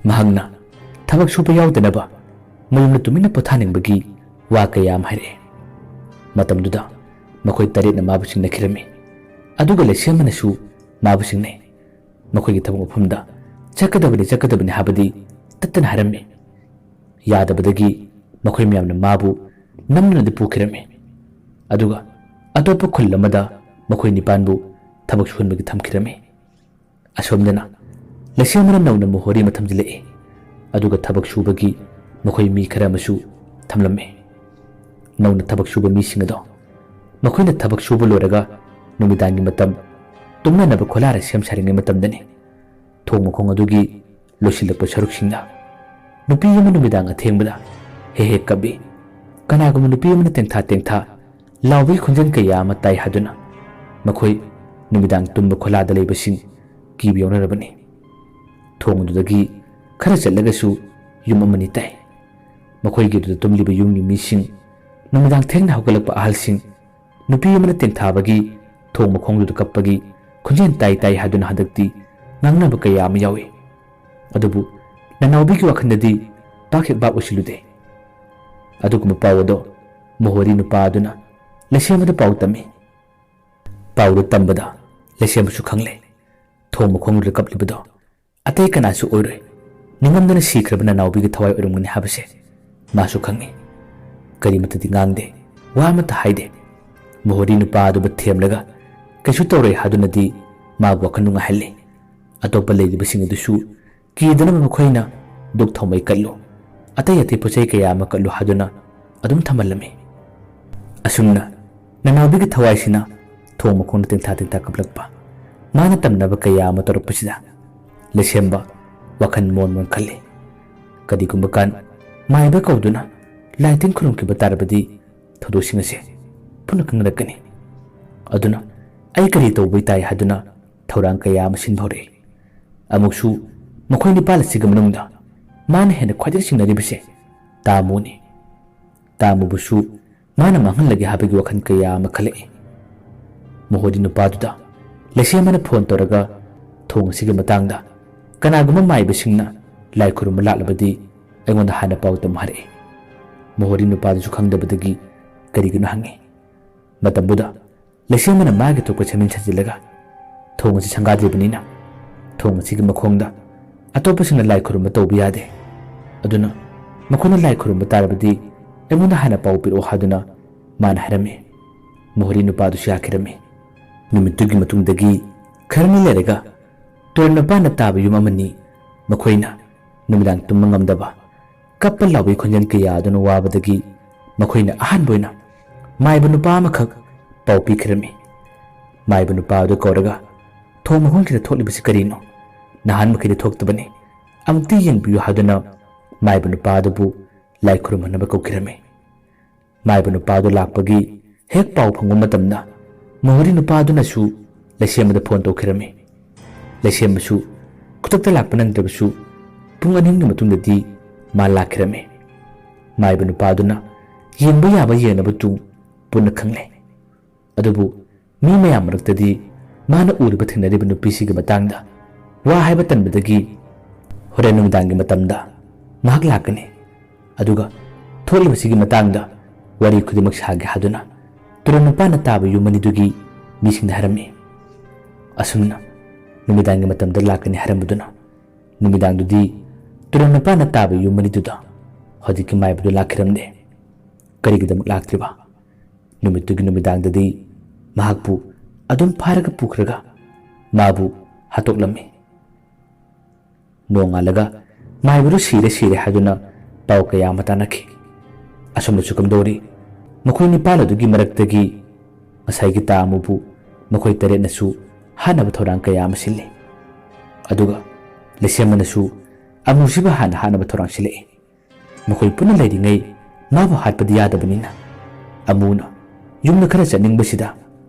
ꯃꯍꯥꯛꯅ ꯊꯕꯛ ꯁꯨꯕ ꯌꯥꯎꯗꯅꯕ ꯃꯌꯨꯝꯗ ꯇꯨꯃꯤꯟꯅ ꯄꯣꯊꯥꯅꯤꯡꯕꯒꯤ ꯋꯥ ꯀꯌꯥ ꯑꯃ ꯍꯥꯏꯔꯛꯑꯦ꯫ ꯃꯇꯝꯗꯨꯗ ꯃꯈꯣꯏ ꯇꯔꯦꯠꯅ ꯃꯥꯕꯨ ꯆꯤꯡꯅꯈꯤꯔꯝꯃꯤ꯫ ꯑꯗꯨꯒ ꯂꯩꯁꯦꯝꯕꯅꯁꯨ ꯃꯥꯕꯨ ꯆꯤꯡꯅꯩ꯫ ꯃꯈꯣꯏꯒꯤ ꯊꯕꯛ ꯃꯐꯝꯗ ꯆꯠꯀꯗꯕꯅꯤ, ꯆꯠꯀꯗꯕꯅꯤ ꯍꯥꯏꯕꯗꯤ ꯇꯠꯇꯅ ꯍꯥꯏꯔꯝꯃꯤ꯫ ꯌꯥꯗꯕꯗꯒꯤ ꯃꯈꯣꯏ ꯃꯌꯥꯝꯅ ꯃꯥꯕꯨ ꯅꯝꯗꯨꯅꯗꯤ ꯄꯨꯈꯤꯔꯝꯃꯤ꯫ ꯑꯗꯨꯒ ꯑꯇꯣꯞꯄ ꯈꯨꯜ ꯑꯃꯗ ꯃꯈꯣꯏ ꯅꯤꯄꯥꯟꯕꯨ ꯊꯕꯛ ꯁꯨꯍꯟꯕꯒꯤ ꯊꯝꯈꯤꯔꯝꯃꯤ꯫ ꯑꯁꯣꯝꯗꯅ ꯂꯩꯁꯦꯝꯕꯅ ꯅꯧꯅ ꯃꯣꯍꯣꯔꯤ ꯑꯃ ꯊꯝꯖꯤꯜꯂꯛꯏ꯫ ꯑꯗꯨꯒ ꯊꯕꯛ ꯁꯨꯕꯒꯤ ꯃꯈꯣꯏ ꯃꯤ ꯈꯔ ꯑꯃꯁꯨ ꯊꯝꯂꯝꯃꯤ꯫ ꯅꯧꯅ ꯊꯕꯛ ꯁꯨꯕ ꯃꯤꯁꯤꯡ ꯑꯗꯣ ꯃꯈꯣꯏꯅ ꯊꯕꯛ ꯁꯨꯕ ꯂꯣꯏꯔꯒ ꯅꯨꯃꯤꯗꯥꯡꯒꯤ ꯃꯇꯝ ꯇꯨꯝꯅꯅꯕ ꯈꯣꯂꯥꯔ ꯁꯦꯝ ꯁꯥꯔꯤꯉꯩ ꯃꯇꯝꯗꯅꯤ꯫ ꯊꯣꯡ ꯃꯈꯣꯡ ꯑꯗꯨꯒꯤ ꯂꯣꯏꯁꯤꯜꯂꯛꯄ ꯁꯔꯨꯛꯁꯤꯡꯗ ꯅꯨꯄꯤ ꯑꯃ ꯅꯨꯃꯤꯗꯥꯡ ꯑꯊꯦꯡꯕꯗ ꯍꯦꯛ ꯍꯦꯛ ꯀꯞꯄꯤ꯫ ꯀꯅꯥꯒꯨꯝꯕ ꯅꯨꯄꯤ ꯑꯃꯅ ꯇꯦꯡꯊꯥ ꯇꯦꯡꯊꯥ ꯂꯥꯎꯕꯒꯤ ꯈꯣꯟꯖꯦꯜ ꯀꯌꯥ ꯑꯃ ꯇꯥꯏ ꯍꯥꯏꯗꯨꯅ ꯃꯈꯣꯏ ꯅꯨꯃꯤꯗꯥꯡ ꯇꯨꯝꯕ ꯈꯣꯂꯥꯗ ꯂꯩꯕꯁꯤꯡ ꯀꯤꯕ ꯌꯥꯎꯅꯔꯕꯅꯤ꯫ ꯊꯣꯡ ꯑꯗꯨꯗꯒꯤ ꯈꯔ ꯆꯠꯂꯒꯁꯨ ꯌꯨꯝ ꯑꯃꯅꯤ ꯇꯥꯏ꯫ ꯃꯈꯣꯏꯒꯤ ꯑꯗꯨꯗ ꯇꯨꯝꯂꯤꯕ ꯌꯨꯝꯒꯤ ꯃꯤꯁꯤꯡ, ꯅꯨꯃꯤꯗꯥꯡ ꯊꯦꯡꯅ ꯍꯧꯒꯠꯂꯛꯄ ꯑꯍꯜꯁꯤꯡ, ꯅꯨꯄꯤ ꯑꯃꯅ ꯇꯦꯡꯊꯥꯕꯒꯤ ꯊꯣꯡ ꯃꯈꯣꯡꯗꯨꯗ ꯀꯞꯄꯒꯤ ꯈꯣꯟꯖꯦꯜ ꯇꯥꯏ ꯇꯥꯏ ꯍꯥꯏꯗꯨꯅ ꯍꯟꯗꯛꯇꯤ ꯉꯥꯡꯅꯕ ꯀꯌꯥ ꯑꯃ ꯌꯥꯎꯏ꯫ ꯑꯗꯨꯕꯨ ꯅꯅꯥꯎꯕꯤꯒꯤ ꯋꯥꯈꯜꯗꯗꯤ ꯄꯥꯛ ꯍꯦꯛ ꯚꯥꯞ ꯑꯣꯏꯁꯤꯜꯂꯨꯗꯦ꯫ ꯑꯗꯨꯒꯨꯝꯕ ꯄꯥꯎ ꯑꯗꯣ ꯃꯣꯍꯣꯔꯤ ꯅꯨꯄꯥ ꯑꯗꯨꯅ ꯂꯩꯁꯦꯝꯕꯗ ꯄꯥꯎ ꯇꯝꯃꯤ꯫ ꯄꯥꯎꯗꯨ ꯇꯝꯕꯗ ꯂꯩꯁꯦꯝꯕꯁꯨ ꯈꯪꯂꯦ, ꯊꯣꯡ ꯃꯈꯣꯡꯗꯨꯗ ꯀꯞꯂꯤꯕꯗꯣ ꯑꯇꯩ ꯀꯅꯥꯁꯨ ꯑꯣꯏꯔꯣꯏ, ꯅꯤꯡꯉꯝꯗꯅ ꯁꯤꯈ꯭ꯔꯕ ꯅꯅꯥꯎꯕꯤꯒꯤ ꯊꯋꯥꯏ ꯑꯣꯏꯔꯝꯒꯅꯤ ꯍꯥꯏꯕꯁꯦ ꯃꯥꯁꯨ ꯈꯪꯏ꯫ ꯀꯔꯤꯃꯠꯇꯗꯤ ꯉꯥꯡꯗꯦ, ꯋꯥ ꯑꯃꯠꯇ ꯍꯥꯏꯗꯦ꯫ ꯃꯣꯍꯣꯔꯤ ꯅꯨꯄꯥ ꯑꯗꯨꯕꯨ ꯊꯦꯝꯂꯒ ꯀꯩꯁꯨ ꯇꯧꯔꯣꯏ ꯍꯥꯏꯗꯨꯅꯗꯤ ꯃꯥꯕꯨ ꯋꯥꯈꯜ ꯅꯨꯡꯉꯥꯏꯍꯜꯂꯤ꯫ ꯑꯇꯣꯞꯄ ꯂꯩꯔꯤꯕꯁꯤꯡ ꯑꯗꯨꯁꯨ ꯀꯤꯗꯅꯕ ꯃꯈꯣꯏꯅ ꯗꯨꯛ ꯊꯥꯎꯃꯩ ꯀꯠꯂꯨ, ꯑꯇꯩ ꯑꯇꯩ ꯄꯣꯠ ꯆꯩ ꯀꯌꯥ ꯑꯃ ꯀꯠꯂꯨ ꯍꯥꯏꯗꯨꯅ ꯑꯗꯨꯝ ꯊꯝꯍꯜꯂꯝꯃꯤ꯫ ꯑꯁꯨꯝꯅ ꯅꯅꯥꯎꯕꯤꯒꯤ ꯊꯋꯥꯏꯁꯤꯅ ꯊꯣꯡ ꯃꯈꯣꯡꯗ ꯇꯦꯡꯊꯥ ꯇꯦꯡꯊꯥ ꯀꯞꯂꯛꯄ, ꯃꯥꯅ ꯇꯝꯅꯕ ꯀꯌꯥ ꯑꯃ ꯇꯧꯔꯛꯄꯁꯤꯗ ꯂꯩꯁꯦꯝꯕ ꯋꯥꯈꯜ ꯃꯣꯟ ꯃꯣꯟ ꯈꯜꯂꯤ꯫ ꯀꯔꯤꯒꯨꯝꯕ ꯀꯥꯟ ꯃꯥꯏꯕ ꯀꯧꯗꯨꯅ ꯂꯥꯏ ꯇꯤꯟ ꯈꯨꯔꯨꯝꯈꯤꯕ ꯇꯥꯔꯕꯗꯤ ꯊꯧꯗꯣꯛꯁꯤꯡ ꯑꯁꯦ ꯄꯨꯟꯅ ꯈꯪꯅꯔꯛꯀꯅꯤ꯫ ꯑꯗꯨꯅ ꯑꯩ ꯀꯔꯤ ꯇꯧꯕꯩ ꯇꯥꯏ ꯍꯥꯏꯗꯨꯅ ꯊꯧꯔꯥꯡ ꯀꯌꯥ ꯑꯃ ꯁꯤꯟꯕ ꯍꯧꯔꯛꯏ꯫ ꯑꯃꯨꯛꯁꯨ ꯃꯈꯣꯏ ꯅꯤꯄꯥꯜ ꯑꯁꯤꯒꯤ ꯃꯅꯨꯡꯗ ꯃꯥꯅ ꯍꯦꯟꯅ ꯈ꯭ꯋꯥꯏꯗꯒꯤ ꯆꯤꯡꯅꯔꯤꯕꯁꯦ ꯇꯥꯃꯨꯅꯤ꯫ ꯇꯥꯃꯨꯕꯨꯁꯨ ꯃꯥꯅ ꯃꯥꯡꯍꯜꯂꯒꯦ ꯍꯥꯏꯕꯒꯤ ꯋꯥꯈꯜ ꯀꯌꯥ ꯑꯃ ꯈꯜꯂꯛꯏ꯫ ꯃꯣꯍꯣꯔꯤ ꯅꯨꯄꯥꯗꯨꯗ ꯂꯩꯁꯦꯝꯕꯅ ꯐꯣꯟ ꯇꯧꯔꯒ ꯊꯣꯡ ꯑꯁꯤꯒꯤ ꯃꯇꯥꯡꯗ ꯀꯅꯥꯒꯨꯝꯕ ꯃꯥꯏꯕꯁꯤꯡꯅ ꯂꯥꯏ ꯈꯨꯔꯨꯝꯕ ꯂꯥꯛꯂꯕꯗꯤ ꯑꯩꯉꯣꯟꯗ ꯍꯥꯟꯅ ꯄꯥꯎ ꯇꯝꯃꯨ ꯍꯥꯏꯔꯛꯏ꯫ ꯃꯣꯍꯣꯔꯤ ꯅꯨꯄꯥꯗꯨꯁꯨ ꯈꯪꯗꯕꯗꯒꯤ ꯀꯔꯤꯒꯤꯅꯣ ꯍꯪꯉꯤ꯫ ꯃꯇꯝꯗꯨꯗ ꯂꯩꯁꯦꯝꯕꯅ ꯃꯥꯒꯤ ꯊꯣꯛꯄ ꯁꯦꯝꯖꯤꯟ ꯁꯥꯖꯤꯜꯂꯒ ꯊꯣꯡ ꯑꯁꯤ ꯁꯪꯒꯥꯗ꯭ꯔꯤꯕꯅꯤꯅ ꯊꯣꯡ ꯑꯁꯤꯒꯤ ꯃꯈꯣꯡꯗ ꯑꯇꯣꯞꯄꯁꯤꯡꯅ ꯂꯥꯏ ꯈꯨꯔꯨꯝꯕ ꯇꯧꯕ ꯌꯥꯗꯦ꯫ ꯑꯗꯨꯅ ꯃꯈꯣꯏꯅ ꯂꯥꯏ ꯈꯨꯔꯨꯝꯕ ꯇꯥꯔꯕꯗꯤ ꯑꯩꯉꯣꯟꯗ ꯍꯥꯟꯅ ꯄꯥꯎ ꯄꯤꯔꯛꯑꯣ ꯍꯥꯏꯗꯨꯅ ꯃꯥꯅ ꯍꯥꯏꯔꯝꯃꯤ꯫ ꯃꯣꯍꯣꯔꯤ ꯅꯨꯄꯥꯗꯨꯁꯨ ꯌꯥꯈꯤꯔꯝꯃꯤ꯫ ꯅꯨꯃꯤꯠꯇꯨꯒꯤ ꯃꯇꯨꯡꯗꯒꯤ ꯈꯔꯅꯤ ꯂꯩꯔꯒ ꯇꯨꯔꯦꯜ ꯃꯄꯥꯟꯗ ꯇꯥꯕ ꯌꯨꯝ ꯑꯃꯅꯤ ꯃꯈꯣꯏꯅ ꯅꯨꯃꯤꯗꯥꯡ ꯇꯨꯝꯕ ꯉꯝꯗꯕ, ꯀꯞꯄ ꯂꯥꯎꯕꯒꯤ ꯈꯣꯟꯖꯦꯜ ꯀꯌꯥ ꯑꯗꯨꯅ ꯋꯥꯕꯗꯒꯤ ꯃꯈꯣꯏꯅ ꯑꯍꯥꯟꯕ ꯑꯣꯏꯅ ꯃꯥꯏꯕ ꯅꯨꯄꯥ ꯑꯃꯈꯛ ꯄꯥꯎ ꯄꯤꯈꯤꯔꯝꯃꯤ꯫ ꯃꯥꯏꯕ ꯅꯨꯄꯥ ꯑꯗꯨ ꯀꯧꯔꯒ, "ꯊꯣꯡ ꯃꯈꯣꯡꯁꯤꯗ ꯊꯣꯛꯂꯤꯕꯁꯤ ꯀꯔꯤꯅꯣ? ꯅꯍꯥꯟ ꯃꯈꯩꯗꯤ ꯊꯣꯛꯇꯕꯅꯤ, ꯑꯃꯨꯛꯇ ꯌꯦꯡꯕꯤꯌꯨ" ꯍꯥꯏꯗꯨꯅ ꯃꯥꯏꯕ ꯅꯨꯄꯥ ꯑꯗꯨꯕꯨ ꯂꯥꯏ ꯈꯨꯔꯨꯝꯍꯟꯅꯕ ꯀꯧꯈꯤꯔꯝꯃꯤ꯫ ꯃꯥꯏꯕ ꯅꯨꯄꯥ ꯑꯗꯨ ꯂꯥꯛꯄꯒꯤ ꯍꯦꯛ ꯄꯥꯎ ꯐꯪꯕ ꯃꯇꯝꯗ ꯃꯣꯍꯣꯔꯤ ꯅꯨꯄꯥ ꯑꯗꯨꯅꯁꯨ ꯂꯩꯁꯦꯝꯕꯗ ꯐꯣꯟ ꯇꯧꯈꯤꯔꯝꯃꯤ꯫ ꯂꯩꯁꯦꯝꯕꯁꯨ ꯈꯨꯗꯛꯇ ꯂꯥꯛꯄ ꯅꯪꯗ꯭ꯔꯕꯁꯨ ꯄꯨꯡ ꯑꯅꯤ ꯑꯍꯨꯝꯒꯤ ꯃꯇꯨꯡꯗꯗꯤ ꯃꯥ ꯂꯥꯛꯈꯤꯔꯝꯃꯤ꯫ ꯃꯥꯏꯕ ꯅꯨꯄꯥ ꯑꯗꯨꯅ ꯌꯦꯡꯕ ꯌꯥꯕ ꯌꯦꯡꯅꯕ ꯇꯨꯡ ꯄꯨꯟꯅ ꯈꯪꯂꯦ꯫ ꯑꯗꯨꯕꯨ ꯃꯤ ꯃꯌꯥꯝ ꯃꯔꯛꯇꯗꯤ ꯃꯥꯅ ꯎꯔꯤꯕ ꯊꯦꯡꯅꯔꯤꯕ ꯅꯨꯄꯤꯁꯤꯒꯤ ꯃꯇꯥꯡꯗ ꯋꯥ ꯍꯥꯏꯕ ꯇꯟꯕꯗꯒꯤ ꯍꯣꯔꯦꯟ ꯅꯨꯃꯤꯗꯥꯡꯒꯤ ꯃꯇꯝꯗ ꯃꯍꯥꯛ ꯂꯥꯛꯀꯅꯤ, ꯑꯗꯨꯒ ꯊꯣꯛꯂꯤꯕꯁꯤꯒꯤ ꯃꯇꯥꯡꯗ ꯋꯥꯔꯤ ꯈꯨꯗꯤꯡꯃꯛ ꯁꯥꯒꯦ ꯍꯥꯏꯗꯨꯅ ꯇꯨꯔꯦꯜ ꯃꯄꯥꯟꯗ ꯇꯥꯕ ꯌꯨꯝ ꯑꯅꯤꯗꯨꯒꯤ ꯃꯤꯁꯤꯡꯗ ꯍꯥꯏꯔꯝꯃꯤ꯫ ꯑꯁꯨꯝꯅ ꯅꯨꯃꯤꯗꯥꯡꯒꯤ ꯃꯇꯝꯗ ꯂꯥꯛꯀꯅꯤ ꯍꯥꯏꯔꯝꯕꯗꯨꯅ ꯅꯨꯃꯤꯗꯥꯡꯗꯨꯗꯤ ꯇꯨꯔꯦꯜ ꯃꯄꯥꯟꯗ ꯇꯥꯕ ꯌꯨꯝ ꯑꯅꯤꯗꯨꯗ ꯍꯧꯖꯤꯛꯀꯤ ꯃꯥꯏꯕꯗꯨ ꯂꯥꯛꯈꯤꯔꯝꯗꯦ꯫ ꯀꯔꯤꯒꯤꯗꯃꯛ ꯂꯥꯛꯇ꯭ꯔꯤꯕ? ꯅꯨꯃꯤꯠꯇꯨꯒꯤ ꯅꯨꯃꯤꯗꯥꯡꯗꯗꯤ ꯃꯍꯥꯛꯄꯨ ꯑꯗꯨꯝ ꯐꯥꯔꯒ ꯄꯨꯈ꯭ꯔꯒ ꯃꯥꯕꯨ ꯍꯥꯠꯇꯣꯛꯂꯝꯃꯤ꯫ ꯅꯣꯡꯉꯥꯜꯂꯒ ꯃꯥꯏꯕꯗꯨ ꯁꯤꯔꯦ ꯁꯤꯔꯦ ꯍꯥꯏꯗꯨꯅ ꯄꯥꯎ ꯀꯌꯥ ꯑꯃ ꯇꯥꯅꯈꯤ꯫ ꯑꯁꯣꯝꯗꯁꯨ ꯀꯝꯗꯧꯔꯤ? ꯃꯈꯣꯏ ꯅꯤꯄꯥꯜ ꯑꯗꯨꯒꯤ ꯃꯔꯛꯇꯒꯤ ꯉꯁꯥꯏꯒꯤ ꯇꯥ ꯑꯃꯨꯕꯨ ꯃꯈꯣꯏ ꯇꯔꯦꯠꯅꯁꯨ ꯍꯥꯠꯅꯕ ꯊꯧꯔꯥꯡ ꯀꯌꯥ ꯑꯃ ꯁꯤꯜꯂꯤ꯫ ꯑꯗꯨꯒ ꯂꯩꯁꯦꯝꯕꯅꯁꯨ ꯑꯃꯨꯁꯤꯕꯨ ꯍꯥꯟꯅ ꯍꯥꯠꯅꯕ ꯊꯧꯔꯥꯡ ꯁꯤꯜꯂꯛꯏ꯫ ꯃꯈꯣꯏ ꯄꯨꯟꯅ ꯂꯩꯔꯤꯉꯩ ꯃꯥꯕꯨ ꯍꯥꯠꯄꯗꯤ ꯌꯥꯗꯕꯅꯤꯅ ꯑꯃꯨꯅ ꯌꯨꯝꯗ ꯈꯔ ꯆꯠꯅꯤꯡꯕꯁꯤꯗ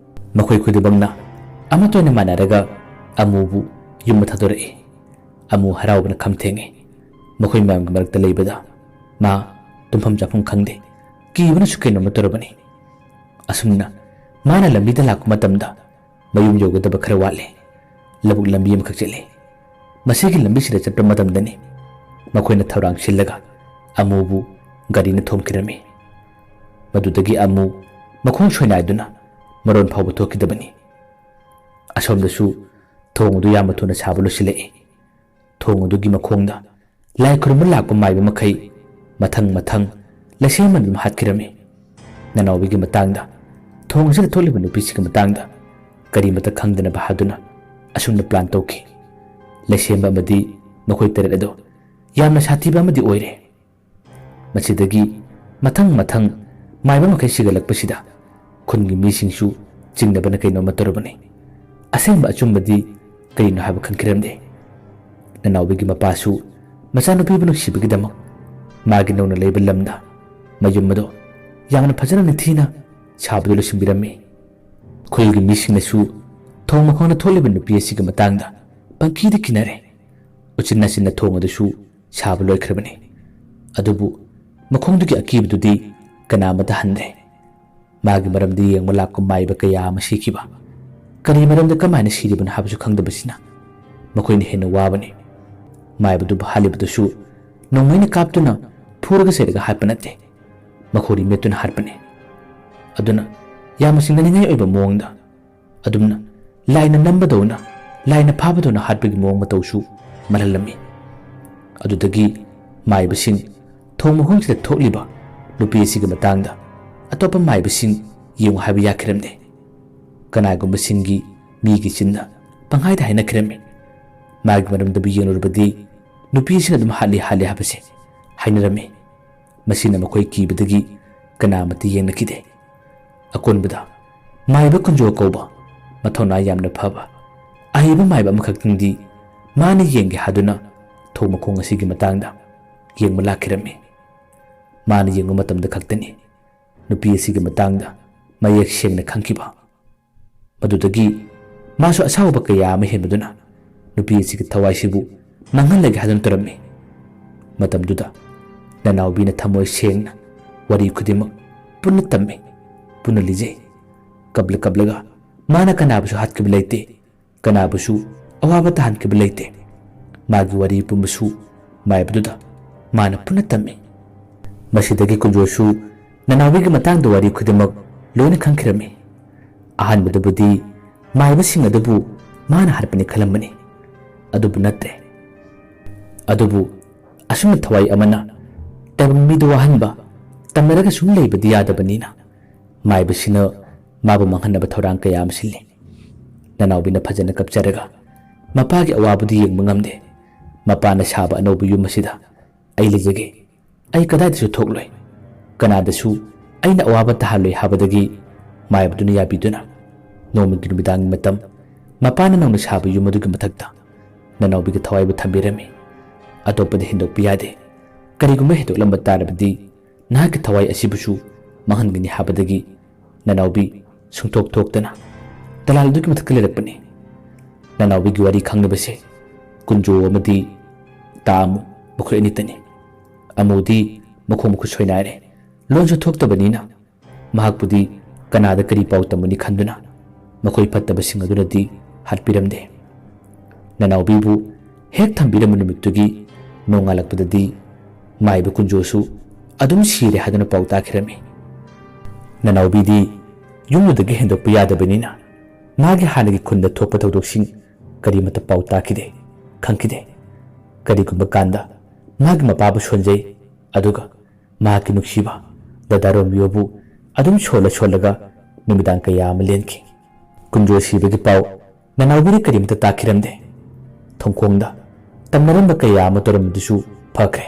ꯃꯈꯣꯏ ꯈꯨꯗꯤꯡꯃꯛꯅ ꯑꯃꯠꯇ ꯑꯣꯏꯅ ꯃꯥꯟꯅꯔꯒ ꯑꯃꯨꯕꯨ ꯌꯨꯝꯗ ꯊꯥꯗꯣꯔꯛꯏ꯫ ꯑꯃꯨ ꯍꯔꯥꯎꯕꯅ ꯈꯝ ꯊꯦꯡꯉꯤ꯫ ꯃꯈꯣꯏ ꯃꯌꯥꯝꯒꯤ ꯃꯔꯛꯇ ꯂꯩꯕꯗ ꯃꯥ ꯇꯨꯝꯐꯝ ꯆꯥꯐꯝ ꯈꯪꯗꯦ꯫ ꯀꯤꯕꯅꯁꯨ ꯀꯩꯅꯣꯝꯃ ꯇꯧꯔꯕꯅꯤ꯫ ꯑꯁꯨꯝꯅ ꯃꯥꯅ ꯂꯝꯕꯤꯗ ꯂꯥꯛꯄ ꯃꯇꯝꯗ ꯃꯌꯨꯝ ꯌꯧꯒꯗꯕ ꯈꯔ ꯋꯥꯠꯂꯤ꯫ ꯂꯧꯕꯨꯛ ꯂꯝꯕꯤ ꯑꯃꯈꯛ ꯆꯠꯂꯤ꯫ ꯃꯁꯤꯒꯤ ꯂꯝꯕꯤꯁꯤꯗ ꯆꯠꯄ ꯃꯇꯝꯗꯅꯤ ꯃꯈꯣꯏꯅ ꯊꯧꯔꯥꯡ ꯁꯤꯜꯂꯒ ꯑꯃꯨꯕꯨ ꯒꯥꯔꯤꯅ ꯊꯣꯝꯈꯤꯔꯝꯃꯤ꯫ ꯃꯗꯨꯗꯒꯤ ꯑꯃꯨ ꯃꯈꯣꯡ ꯁꯣꯏꯅꯥꯏꯗꯨꯅ ꯃꯔꯣꯟ ꯐꯥꯎꯕ ꯊꯣꯛꯈꯤꯗꯕꯅꯤ꯫ ꯑꯁꯣꯝꯗꯁꯨ ꯊꯣꯡ ꯑꯗꯨ ꯌꯥꯝꯅ ꯊꯨꯅ ꯁꯥꯕ ꯂꯣꯏꯁꯤꯜꯂꯛꯏ꯫ ꯊꯣꯡ ꯑꯗꯨꯒꯤ ꯃꯈꯣꯡꯗ ꯂꯥꯏ ꯈꯨꯔꯨꯝꯕ ꯂꯥꯛꯄ ꯃꯥꯏꯕ ꯃꯈꯩ ꯃꯊꯪ ꯃꯊꯪ ꯂꯩꯁꯦꯝꯕꯅ ꯑꯗꯨꯝ ꯍꯥꯠꯈꯤꯔꯝꯃꯤ꯫ ꯅꯅꯥꯎꯕꯤꯒꯤ ꯃꯇꯥꯡꯗ, ꯊꯣꯡ ꯑꯁꯤꯗ ꯊꯣꯛꯂꯤꯕ ꯅꯨꯄꯤꯁꯤꯒꯤ ꯃꯇꯥꯡꯗ ꯀꯔꯤꯃꯠꯇ ꯈꯪꯗꯅꯕ ꯍꯥꯏꯗꯨꯅ ꯑꯁꯨꯝꯅ ꯄ꯭ꯂꯥꯟ ꯇꯧꯈꯤ꯫ ꯂꯩꯁꯦꯝꯕ ꯑꯃꯗꯤ ꯃꯈꯣꯏ ꯇꯔꯦꯠ ꯑꯗꯣ ꯌꯥꯝꯅ ꯁꯥꯊꯤꯕ ꯑꯃꯗꯤ ꯑꯣꯏꯔꯦ꯫ ꯃꯁꯤꯗꯒꯤ ꯃꯊꯪ ꯃꯊꯪ ꯃꯥꯏꯕ ꯃꯈꯩ ꯁꯤꯒꯠꯂꯛꯄꯁꯤꯗ ꯈꯨꯟꯒꯤ ꯃꯤꯁꯤꯡꯁꯨ ꯆꯤꯡꯅꯕꯅ ꯀꯩꯅꯣꯝꯃ ꯇꯧꯔꯕꯅꯤ꯫ ꯑꯁꯦꯡꯕ ꯑꯆꯨꯝꯕꯗꯤ ꯀꯔꯤꯅꯣ ꯍꯥꯏꯕ ꯈꯪꯈꯤꯔꯝꯗꯦ꯫ ꯅꯅꯥꯎꯕꯤꯒꯤ ꯃꯄꯥꯁꯨ ꯃꯆꯥꯅꯨꯄꯤꯕꯨ ꯅꯨꯡꯁꯤꯕꯒꯤꯗꯃꯛ ꯃꯥꯒꯤ ꯅꯧꯅ ꯂꯩꯕ ꯂꯝꯗ ꯃꯌꯨꯝ ꯑꯗꯣ ꯌꯥꯝꯅ ꯐꯖꯅ ꯅꯤꯡꯊꯤꯅ ꯁꯥꯕꯗꯨ ꯂꯣꯏꯁꯤꯟꯕꯤꯔꯝꯃꯤ꯫ ꯈꯨꯜꯒꯤ ꯃꯤꯁꯤꯡꯅꯁꯨ ꯊꯣꯡ ꯃꯈꯣꯡꯗ ꯊꯣꯛꯂꯤꯕ ꯅꯨꯄꯤ ꯑꯁꯤꯒꯤ ꯃꯇꯥꯡꯗ ꯄꯪꯀꯤꯗ ꯀꯤꯅꯔꯦ꯫ ꯎꯆꯤꯟ ꯅꯥꯆꯤꯟꯅ ꯊꯣꯡ ꯑꯗꯨꯁꯨ ꯁꯥꯕ ꯂꯣꯏꯈ꯭ꯔꯕꯅꯤ꯫ ꯑꯗꯨꯕꯨ ꯃꯈꯣꯡꯗꯨꯒꯤ ꯑꯀꯤꯕꯗꯨꯗꯤ ꯀꯅꯥ ꯑꯃꯠꯇ ꯍꯟꯗ꯭ꯔꯦ꯫ ꯃꯥꯒꯤ ꯃꯔꯝꯗ ꯌꯦꯡꯕ ꯂꯥꯛꯄ ꯃꯥꯏꯕ ꯀꯌꯥ ꯑꯃ ꯁꯤꯈꯤꯕ, ꯀꯔꯤ ꯃꯔꯝꯗ ꯀꯃꯥꯏꯅ ꯁꯤꯔꯤꯕꯅꯣ ꯍꯥꯏꯕꯁꯨ ꯈꯪꯗꯕꯁꯤꯅ ꯃꯈꯣꯏꯅ ꯍꯦꯟꯅ ꯋꯥꯕꯅꯤ꯫ ꯃꯥꯏꯕꯗꯨꯕꯨ ꯍꯥꯠꯂꯤꯕꯗꯨꯁꯨ ꯅꯣꯡꯃꯩꯅ ꯀꯥꯞꯇꯨꯅ ꯐꯨꯔꯒ ꯆꯩꯔꯒ ꯍꯥꯠꯄ ꯅꯠꯇꯦ꯫ ꯃꯈꯣꯔꯤ ꯃꯦꯠꯇꯨꯅ ꯍꯥꯠꯄꯅꯤ꯫ ꯑꯗꯨꯅ ꯌꯥꯝꯅ ꯆꯤꯡꯅꯅꯤꯡꯉꯥꯏ ꯑꯣꯏꯕ ꯃꯑꯣꯡꯗ ꯑꯗꯨꯝꯅ ꯂꯥꯏꯅ ꯅꯝꯕꯗꯧꯅ, ꯂꯥꯏꯅ ꯐꯥꯕꯗꯧꯅ ꯍꯥꯠꯄꯒꯤ ꯃꯑꯣꯡ ꯃꯇꯧꯁꯨ ꯃꯥꯜꯍꯜꯂꯝꯃꯤ꯫ ꯑꯗꯨꯗꯒꯤ ꯃꯥꯏꯕꯁꯤꯡ ꯊꯣꯡ ꯃꯈꯣꯡꯁꯤꯗ ꯊꯣꯛꯂꯤꯕ ꯅꯨꯄꯤ ꯑꯁꯤꯒꯤ ꯃꯇꯥꯡꯗ ꯑꯇꯣꯞꯄ ꯃꯥꯏꯕꯁꯤꯡ ꯌꯦꯡꯉꯨ ꯍꯥꯏꯕ ꯌꯥꯈꯤꯔꯝꯗꯦ꯫ ꯀꯅꯥꯒꯨꯝꯕꯁꯤꯡꯒꯤ ꯃꯤꯒꯤ ꯆꯤꯟꯅ ꯄꯪꯍꯥꯏꯗ ꯍꯥꯏꯅꯈꯤꯔꯝꯃꯤ꯫ ꯃꯥꯒꯤ ꯃꯔꯝꯗꯕꯨ ꯌꯦꯡꯂꯨꯔꯕꯗꯤ ꯅꯨꯄꯤ ꯑꯁꯤꯅ ꯑꯗꯨꯝ ꯍꯥꯠꯂꯤ ꯍꯥꯠꯂꯤ ꯍꯥꯏꯕꯁꯦ ꯍꯥꯏꯅꯔꯝꯃꯤ꯫ ꯃꯁꯤꯅ ꯃꯈꯣꯏ ꯀꯤꯕꯗꯒꯤ ꯀꯅꯥꯃꯠꯇ ꯌꯦꯡꯅꯈꯤꯗꯦ꯫ ꯑꯀꯣꯟꯕꯗ ꯃꯥꯏꯕ ꯀꯨꯟꯖꯣ ꯀꯧꯕ ꯃꯊꯧꯅꯥ ꯌꯥꯝꯅ ꯐꯕ ꯑꯍꯩꯕ ꯃꯥꯏꯕ ꯑꯃꯈꯛꯇꯪꯗꯤ ꯃꯥꯅ ꯌꯦꯡꯒꯦ ꯍꯥꯏꯗꯨꯅ ꯊꯣꯡ ꯃꯈꯣꯡ ꯑꯁꯤꯒꯤ ꯃꯇꯥꯡꯗ ꯌꯦꯡꯕ ꯂꯥꯛꯈꯤꯔꯝꯃꯤ꯫ ꯃꯥꯅ ꯌꯦꯡꯕ ꯃꯇꯝꯗ ꯈꯛꯇꯅꯤ ꯅꯨꯄꯤ ꯑꯁꯤꯒꯤ ꯃꯇꯥꯡꯗ ꯃꯌꯦꯛ ꯁꯦꯡꯅ ꯈꯪꯈꯤꯕ꯫ ꯃꯗꯨꯗꯒꯤ ꯃꯥꯁꯨ ꯑꯁꯥꯎꯕ ꯀꯌꯥ ꯑꯃ ꯍꯦꯟꯕꯗꯨꯅ ꯅꯨꯄꯤ ꯑꯁꯤꯒꯤ ꯊꯋꯥꯏꯁꯤꯕꯨ ꯃꯥꯡꯍꯜꯂꯒꯦ ꯍꯥꯏꯗꯨꯅ ꯇꯧꯔꯝꯃꯤ꯫ ꯃꯇꯝꯗꯨꯗ ꯅꯅꯥꯎꯕꯤꯅ ꯊꯃꯣꯏ ꯁꯦꯡꯅ ꯋꯥꯔꯤ ꯈꯨꯗꯤꯡꯃꯛ ꯄꯨꯟꯅ ꯇꯝꯃꯤ, ꯄꯨꯟꯅ ꯂꯤꯖꯩ꯫ ꯀꯞꯂ ꯀꯞꯂꯒ ꯃꯥꯅ ꯀꯅꯥꯕꯨꯁꯨ ꯍꯥꯠꯈꯤꯕ ꯂꯩꯇꯦ, ꯀꯅꯥꯕꯨꯁꯨ ꯑꯋꯥꯕ ꯇꯥꯍꯟꯈꯤꯕ ꯂꯩꯇꯦ꯫ ꯃꯥꯒꯤ ꯋꯥꯔꯤ ꯄꯨꯝꯕꯁꯨ ꯃꯥꯏꯕꯗꯨꯗ ꯃꯥꯅ ꯄꯨꯟꯅ ꯇꯝꯃꯤ꯫ ꯃꯁꯤꯗꯒꯤ ꯀꯨꯟꯖꯣꯁꯨ ꯅꯅꯥꯎꯕꯤꯒꯤ ꯃꯇꯥꯡꯗ ꯋꯥꯔꯤ ꯈꯨꯗꯤꯡꯃꯛ ꯂꯣꯏꯅ ꯈꯪꯈꯤꯔꯝꯃꯤ꯫ ꯑꯍꯥꯟꯕꯗꯕꯨꯗꯤ ꯃꯥꯏꯕꯁꯤꯡ ꯑꯗꯨꯕꯨ ꯃꯥꯅ ꯍꯥꯠꯄꯅꯤ ꯈꯜꯂꯝꯕꯅꯤ, ꯑꯗꯨꯕꯨ ꯅꯠꯇ꯭ꯔꯦ꯫ ꯑꯗꯨꯕꯨ ꯑꯁꯨꯝꯅ ꯊꯋꯥꯏ ꯑꯃꯅ ꯇꯥꯏꯕꯪ ꯃꯤꯗ ꯋꯥꯍꯟꯕ, ꯇꯝꯅꯔꯒ ꯁꯨꯝ ꯂꯩꯕꯗꯤ ꯌꯥꯗꯕꯅꯤꯅ ꯃꯥꯏꯕꯁꯤꯅ ꯃꯥꯕꯨ ꯃꯥꯡꯍꯟꯅꯕ ꯊꯧꯔꯥꯡ ꯀꯌꯥ ꯑꯃ ꯁꯤꯜꯂꯤ꯫ ꯅꯅꯥꯎꯕꯤꯅ ꯐꯖꯅ ꯀꯞꯆꯔꯒ ꯃꯄꯥꯒꯤ ꯑꯋꯥꯕꯗꯨ ꯌꯦꯡꯕ ꯉꯝꯗꯦ꯫ ꯃꯄꯥꯅ ꯁꯥꯕ ꯑꯅꯧꯕ ꯌꯨꯝ ꯑꯁꯤꯗ ꯑꯩ ꯂꯩꯖꯒꯦ, ꯑꯩ ꯀꯗꯥꯏꯗꯁꯨ ꯊꯣꯛꯂꯣꯏ, ꯀꯅꯥꯗꯁꯨ ꯑꯩꯅ ꯑꯋꯥꯕ ꯇꯥꯍꯜꯂꯣꯏ ꯍꯥꯏꯕꯗꯒꯤ ꯃꯥꯏꯕꯗꯨꯅ ꯌꯥꯕꯤꯗꯨꯅ ꯅꯣꯡꯃꯒꯤ ꯅꯨꯃꯤꯗꯥꯡꯒꯤ ꯃꯇꯝ ꯃꯄꯥꯅ ꯅꯧꯅ ꯁꯥꯕ ꯌꯨꯝ ꯑꯗꯨꯒꯤ ꯃꯊꯛꯇ ꯅꯅꯥꯎꯕꯤꯒꯤ ꯊꯋꯥꯏꯕꯨ ꯊꯝꯕꯤꯔꯝꯃꯤ꯫ ꯑꯇꯣꯞꯄꯗ ꯍꯦꯟꯗꯣꯛꯄ ꯌꯥꯗꯦ꯫ ꯀꯔꯤꯒꯨꯝꯕ ꯍꯦꯟꯗꯣꯛꯂꯝꯕ ꯇꯥꯔꯕꯗꯤ ꯅꯍꯥꯛꯀꯤ ꯊꯋꯥꯏ ꯑꯁꯤꯕꯨꯁꯨ ꯃꯥꯡꯍꯟꯒꯅꯤ ꯍꯥꯏꯕꯗꯒꯤ ꯅꯅꯥꯎꯕꯤ ꯁꯨꯡꯊꯣꯛ ꯊꯣꯛꯇꯅ ꯇꯂꯥꯜ ꯑꯗꯨꯒꯤ ꯃꯊꯛꯇ ꯂꯩꯔꯛꯄꯅꯤ꯫ ꯅꯅꯥꯎꯕꯤꯒꯤ ꯋꯥꯔꯤ ꯈꯪꯅꯕꯁꯦ ꯀꯨꯟꯖꯣ ꯑꯃꯗꯤ ꯇꯥ ꯑꯃꯨ, ꯃꯈꯣꯏ ꯑꯅꯤꯇꯅꯤ꯫ ꯑꯃꯨꯗꯤ ꯃꯈꯣꯡ ꯃꯈꯨꯠ ꯁꯣꯏꯅꯥꯏꯔꯦ, ꯂꯣꯟꯁꯨ ꯊꯣꯛꯇꯕꯅꯤꯅ ꯃꯍꯥꯛꯄꯨꯗꯤ ꯀꯅꯥꯗ ꯀꯔꯤ ꯄꯥꯎ ꯇꯝꯒꯅꯤ ꯈꯟꯗꯨꯅ ꯃꯈꯣꯏ ꯐꯠꯇꯕꯁꯤꯡ ꯑꯗꯨꯅꯗꯤ ꯍꯥꯠꯄꯤꯔꯝꯗꯦ꯫ ꯅꯅꯥꯎꯕꯤꯕꯨ ꯍꯦꯛ ꯊꯝꯕꯤꯔꯝꯕ ꯅꯨꯃꯤꯠꯇꯨꯒꯤ ꯅꯣꯡꯉꯥꯜꯂꯛꯄꯗꯗꯤ ꯃꯥꯏꯕ ꯀꯨꯟꯖꯣꯁꯨ ꯑꯗꯨꯝ ꯁꯤꯔꯦ ꯍꯥꯏꯗꯨꯅ ꯄꯥꯎ ꯇꯥꯈꯤꯔꯝꯃꯤ꯫ ꯅꯅꯥꯎꯕꯤꯗꯤ ꯌꯨꯝꯗꯨꯗꯒꯤ ꯍꯦꯟꯗꯣꯛꯄ ꯌꯥꯗꯕꯅꯤꯅ ꯃꯥꯒꯤ ꯍꯥꯟꯅꯒꯤ ꯈꯨꯟꯗ ꯊꯣꯛꯄ ꯊꯧꯗꯣꯛꯁꯤꯡ ꯀꯔꯤꯃꯠꯇ ꯄꯥꯎ ꯇꯥꯈꯤꯗꯦ, ꯈꯪꯈꯤꯗꯦ꯫ ꯀꯔꯤꯒꯨꯝꯕ ꯀꯥꯟꯗ ꯃꯥꯒꯤ ꯃꯄꯥꯕꯨ ꯁꯣꯟꯖꯩ, ꯑꯗꯨꯒ ꯃꯍꯥꯛꯀꯤ ꯅꯨꯡꯁꯤꯕ ꯗꯗꯥ ꯔꯣꯃꯤꯌꯣꯕꯨ ꯑꯗꯨꯝ ꯁꯣꯜꯂ ꯁꯣꯜꯂꯒ ꯅꯨꯃꯤꯗꯥꯡ ꯀꯌꯥ ꯑꯃ ꯂꯦꯟꯈꯤ꯫ ꯀꯨꯝꯖꯣ ꯁꯤꯕꯒꯤ ꯄꯥꯎ ꯅꯅꯥꯎꯕꯤꯅ ꯀꯔꯤꯃꯠꯇ ꯇꯥꯈꯤꯔꯝꯗꯦ꯫ ꯊꯣꯡꯈꯣꯡꯗ ꯇꯝꯅꯔꯝꯕ ꯀꯌꯥ ꯑꯃ ꯇꯧꯔꯝꯕꯗꯨꯁꯨ ꯐꯈ꯭ꯔꯦ꯫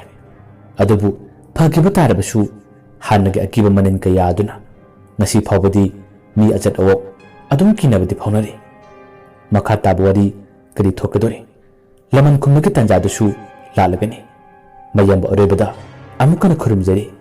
ꯑꯗꯨꯕꯨ ꯐꯈꯤꯕ ꯇꯥꯔꯕꯁꯨ ꯍꯥꯟꯅꯒꯤ ꯑꯀꯤꯕ ꯃꯅꯤꯟ ꯀꯌꯥ ꯑꯗꯨꯅ ꯉꯁꯤ ꯐꯥꯎꯕꯗꯤ ꯃꯤ ꯑꯆꯠ ꯑꯋꯣꯛ ꯑꯗꯨꯝ ꯀꯤꯅꯕꯗꯤ ꯐꯥꯎꯅꯔꯤ꯫ ꯃꯈꯥ ꯇꯥꯕ ꯋꯥꯔꯤ ꯀꯔꯤ ꯊꯣꯛꯀꯗꯧꯔꯤ? ꯂꯃꯟ ꯈꯨꯝꯕꯒꯤ ꯇꯥꯟꯖꯥꯗꯨꯁꯨ ꯂꯥꯛꯂꯒꯅꯤ꯫ ꯃꯌꯥꯝꯕ ꯑꯔꯣꯏꯕꯗ ꯑꯃꯨꯛ ꯍꯟꯅ ꯈꯨꯔꯨꯝꯖꯔꯤ꯫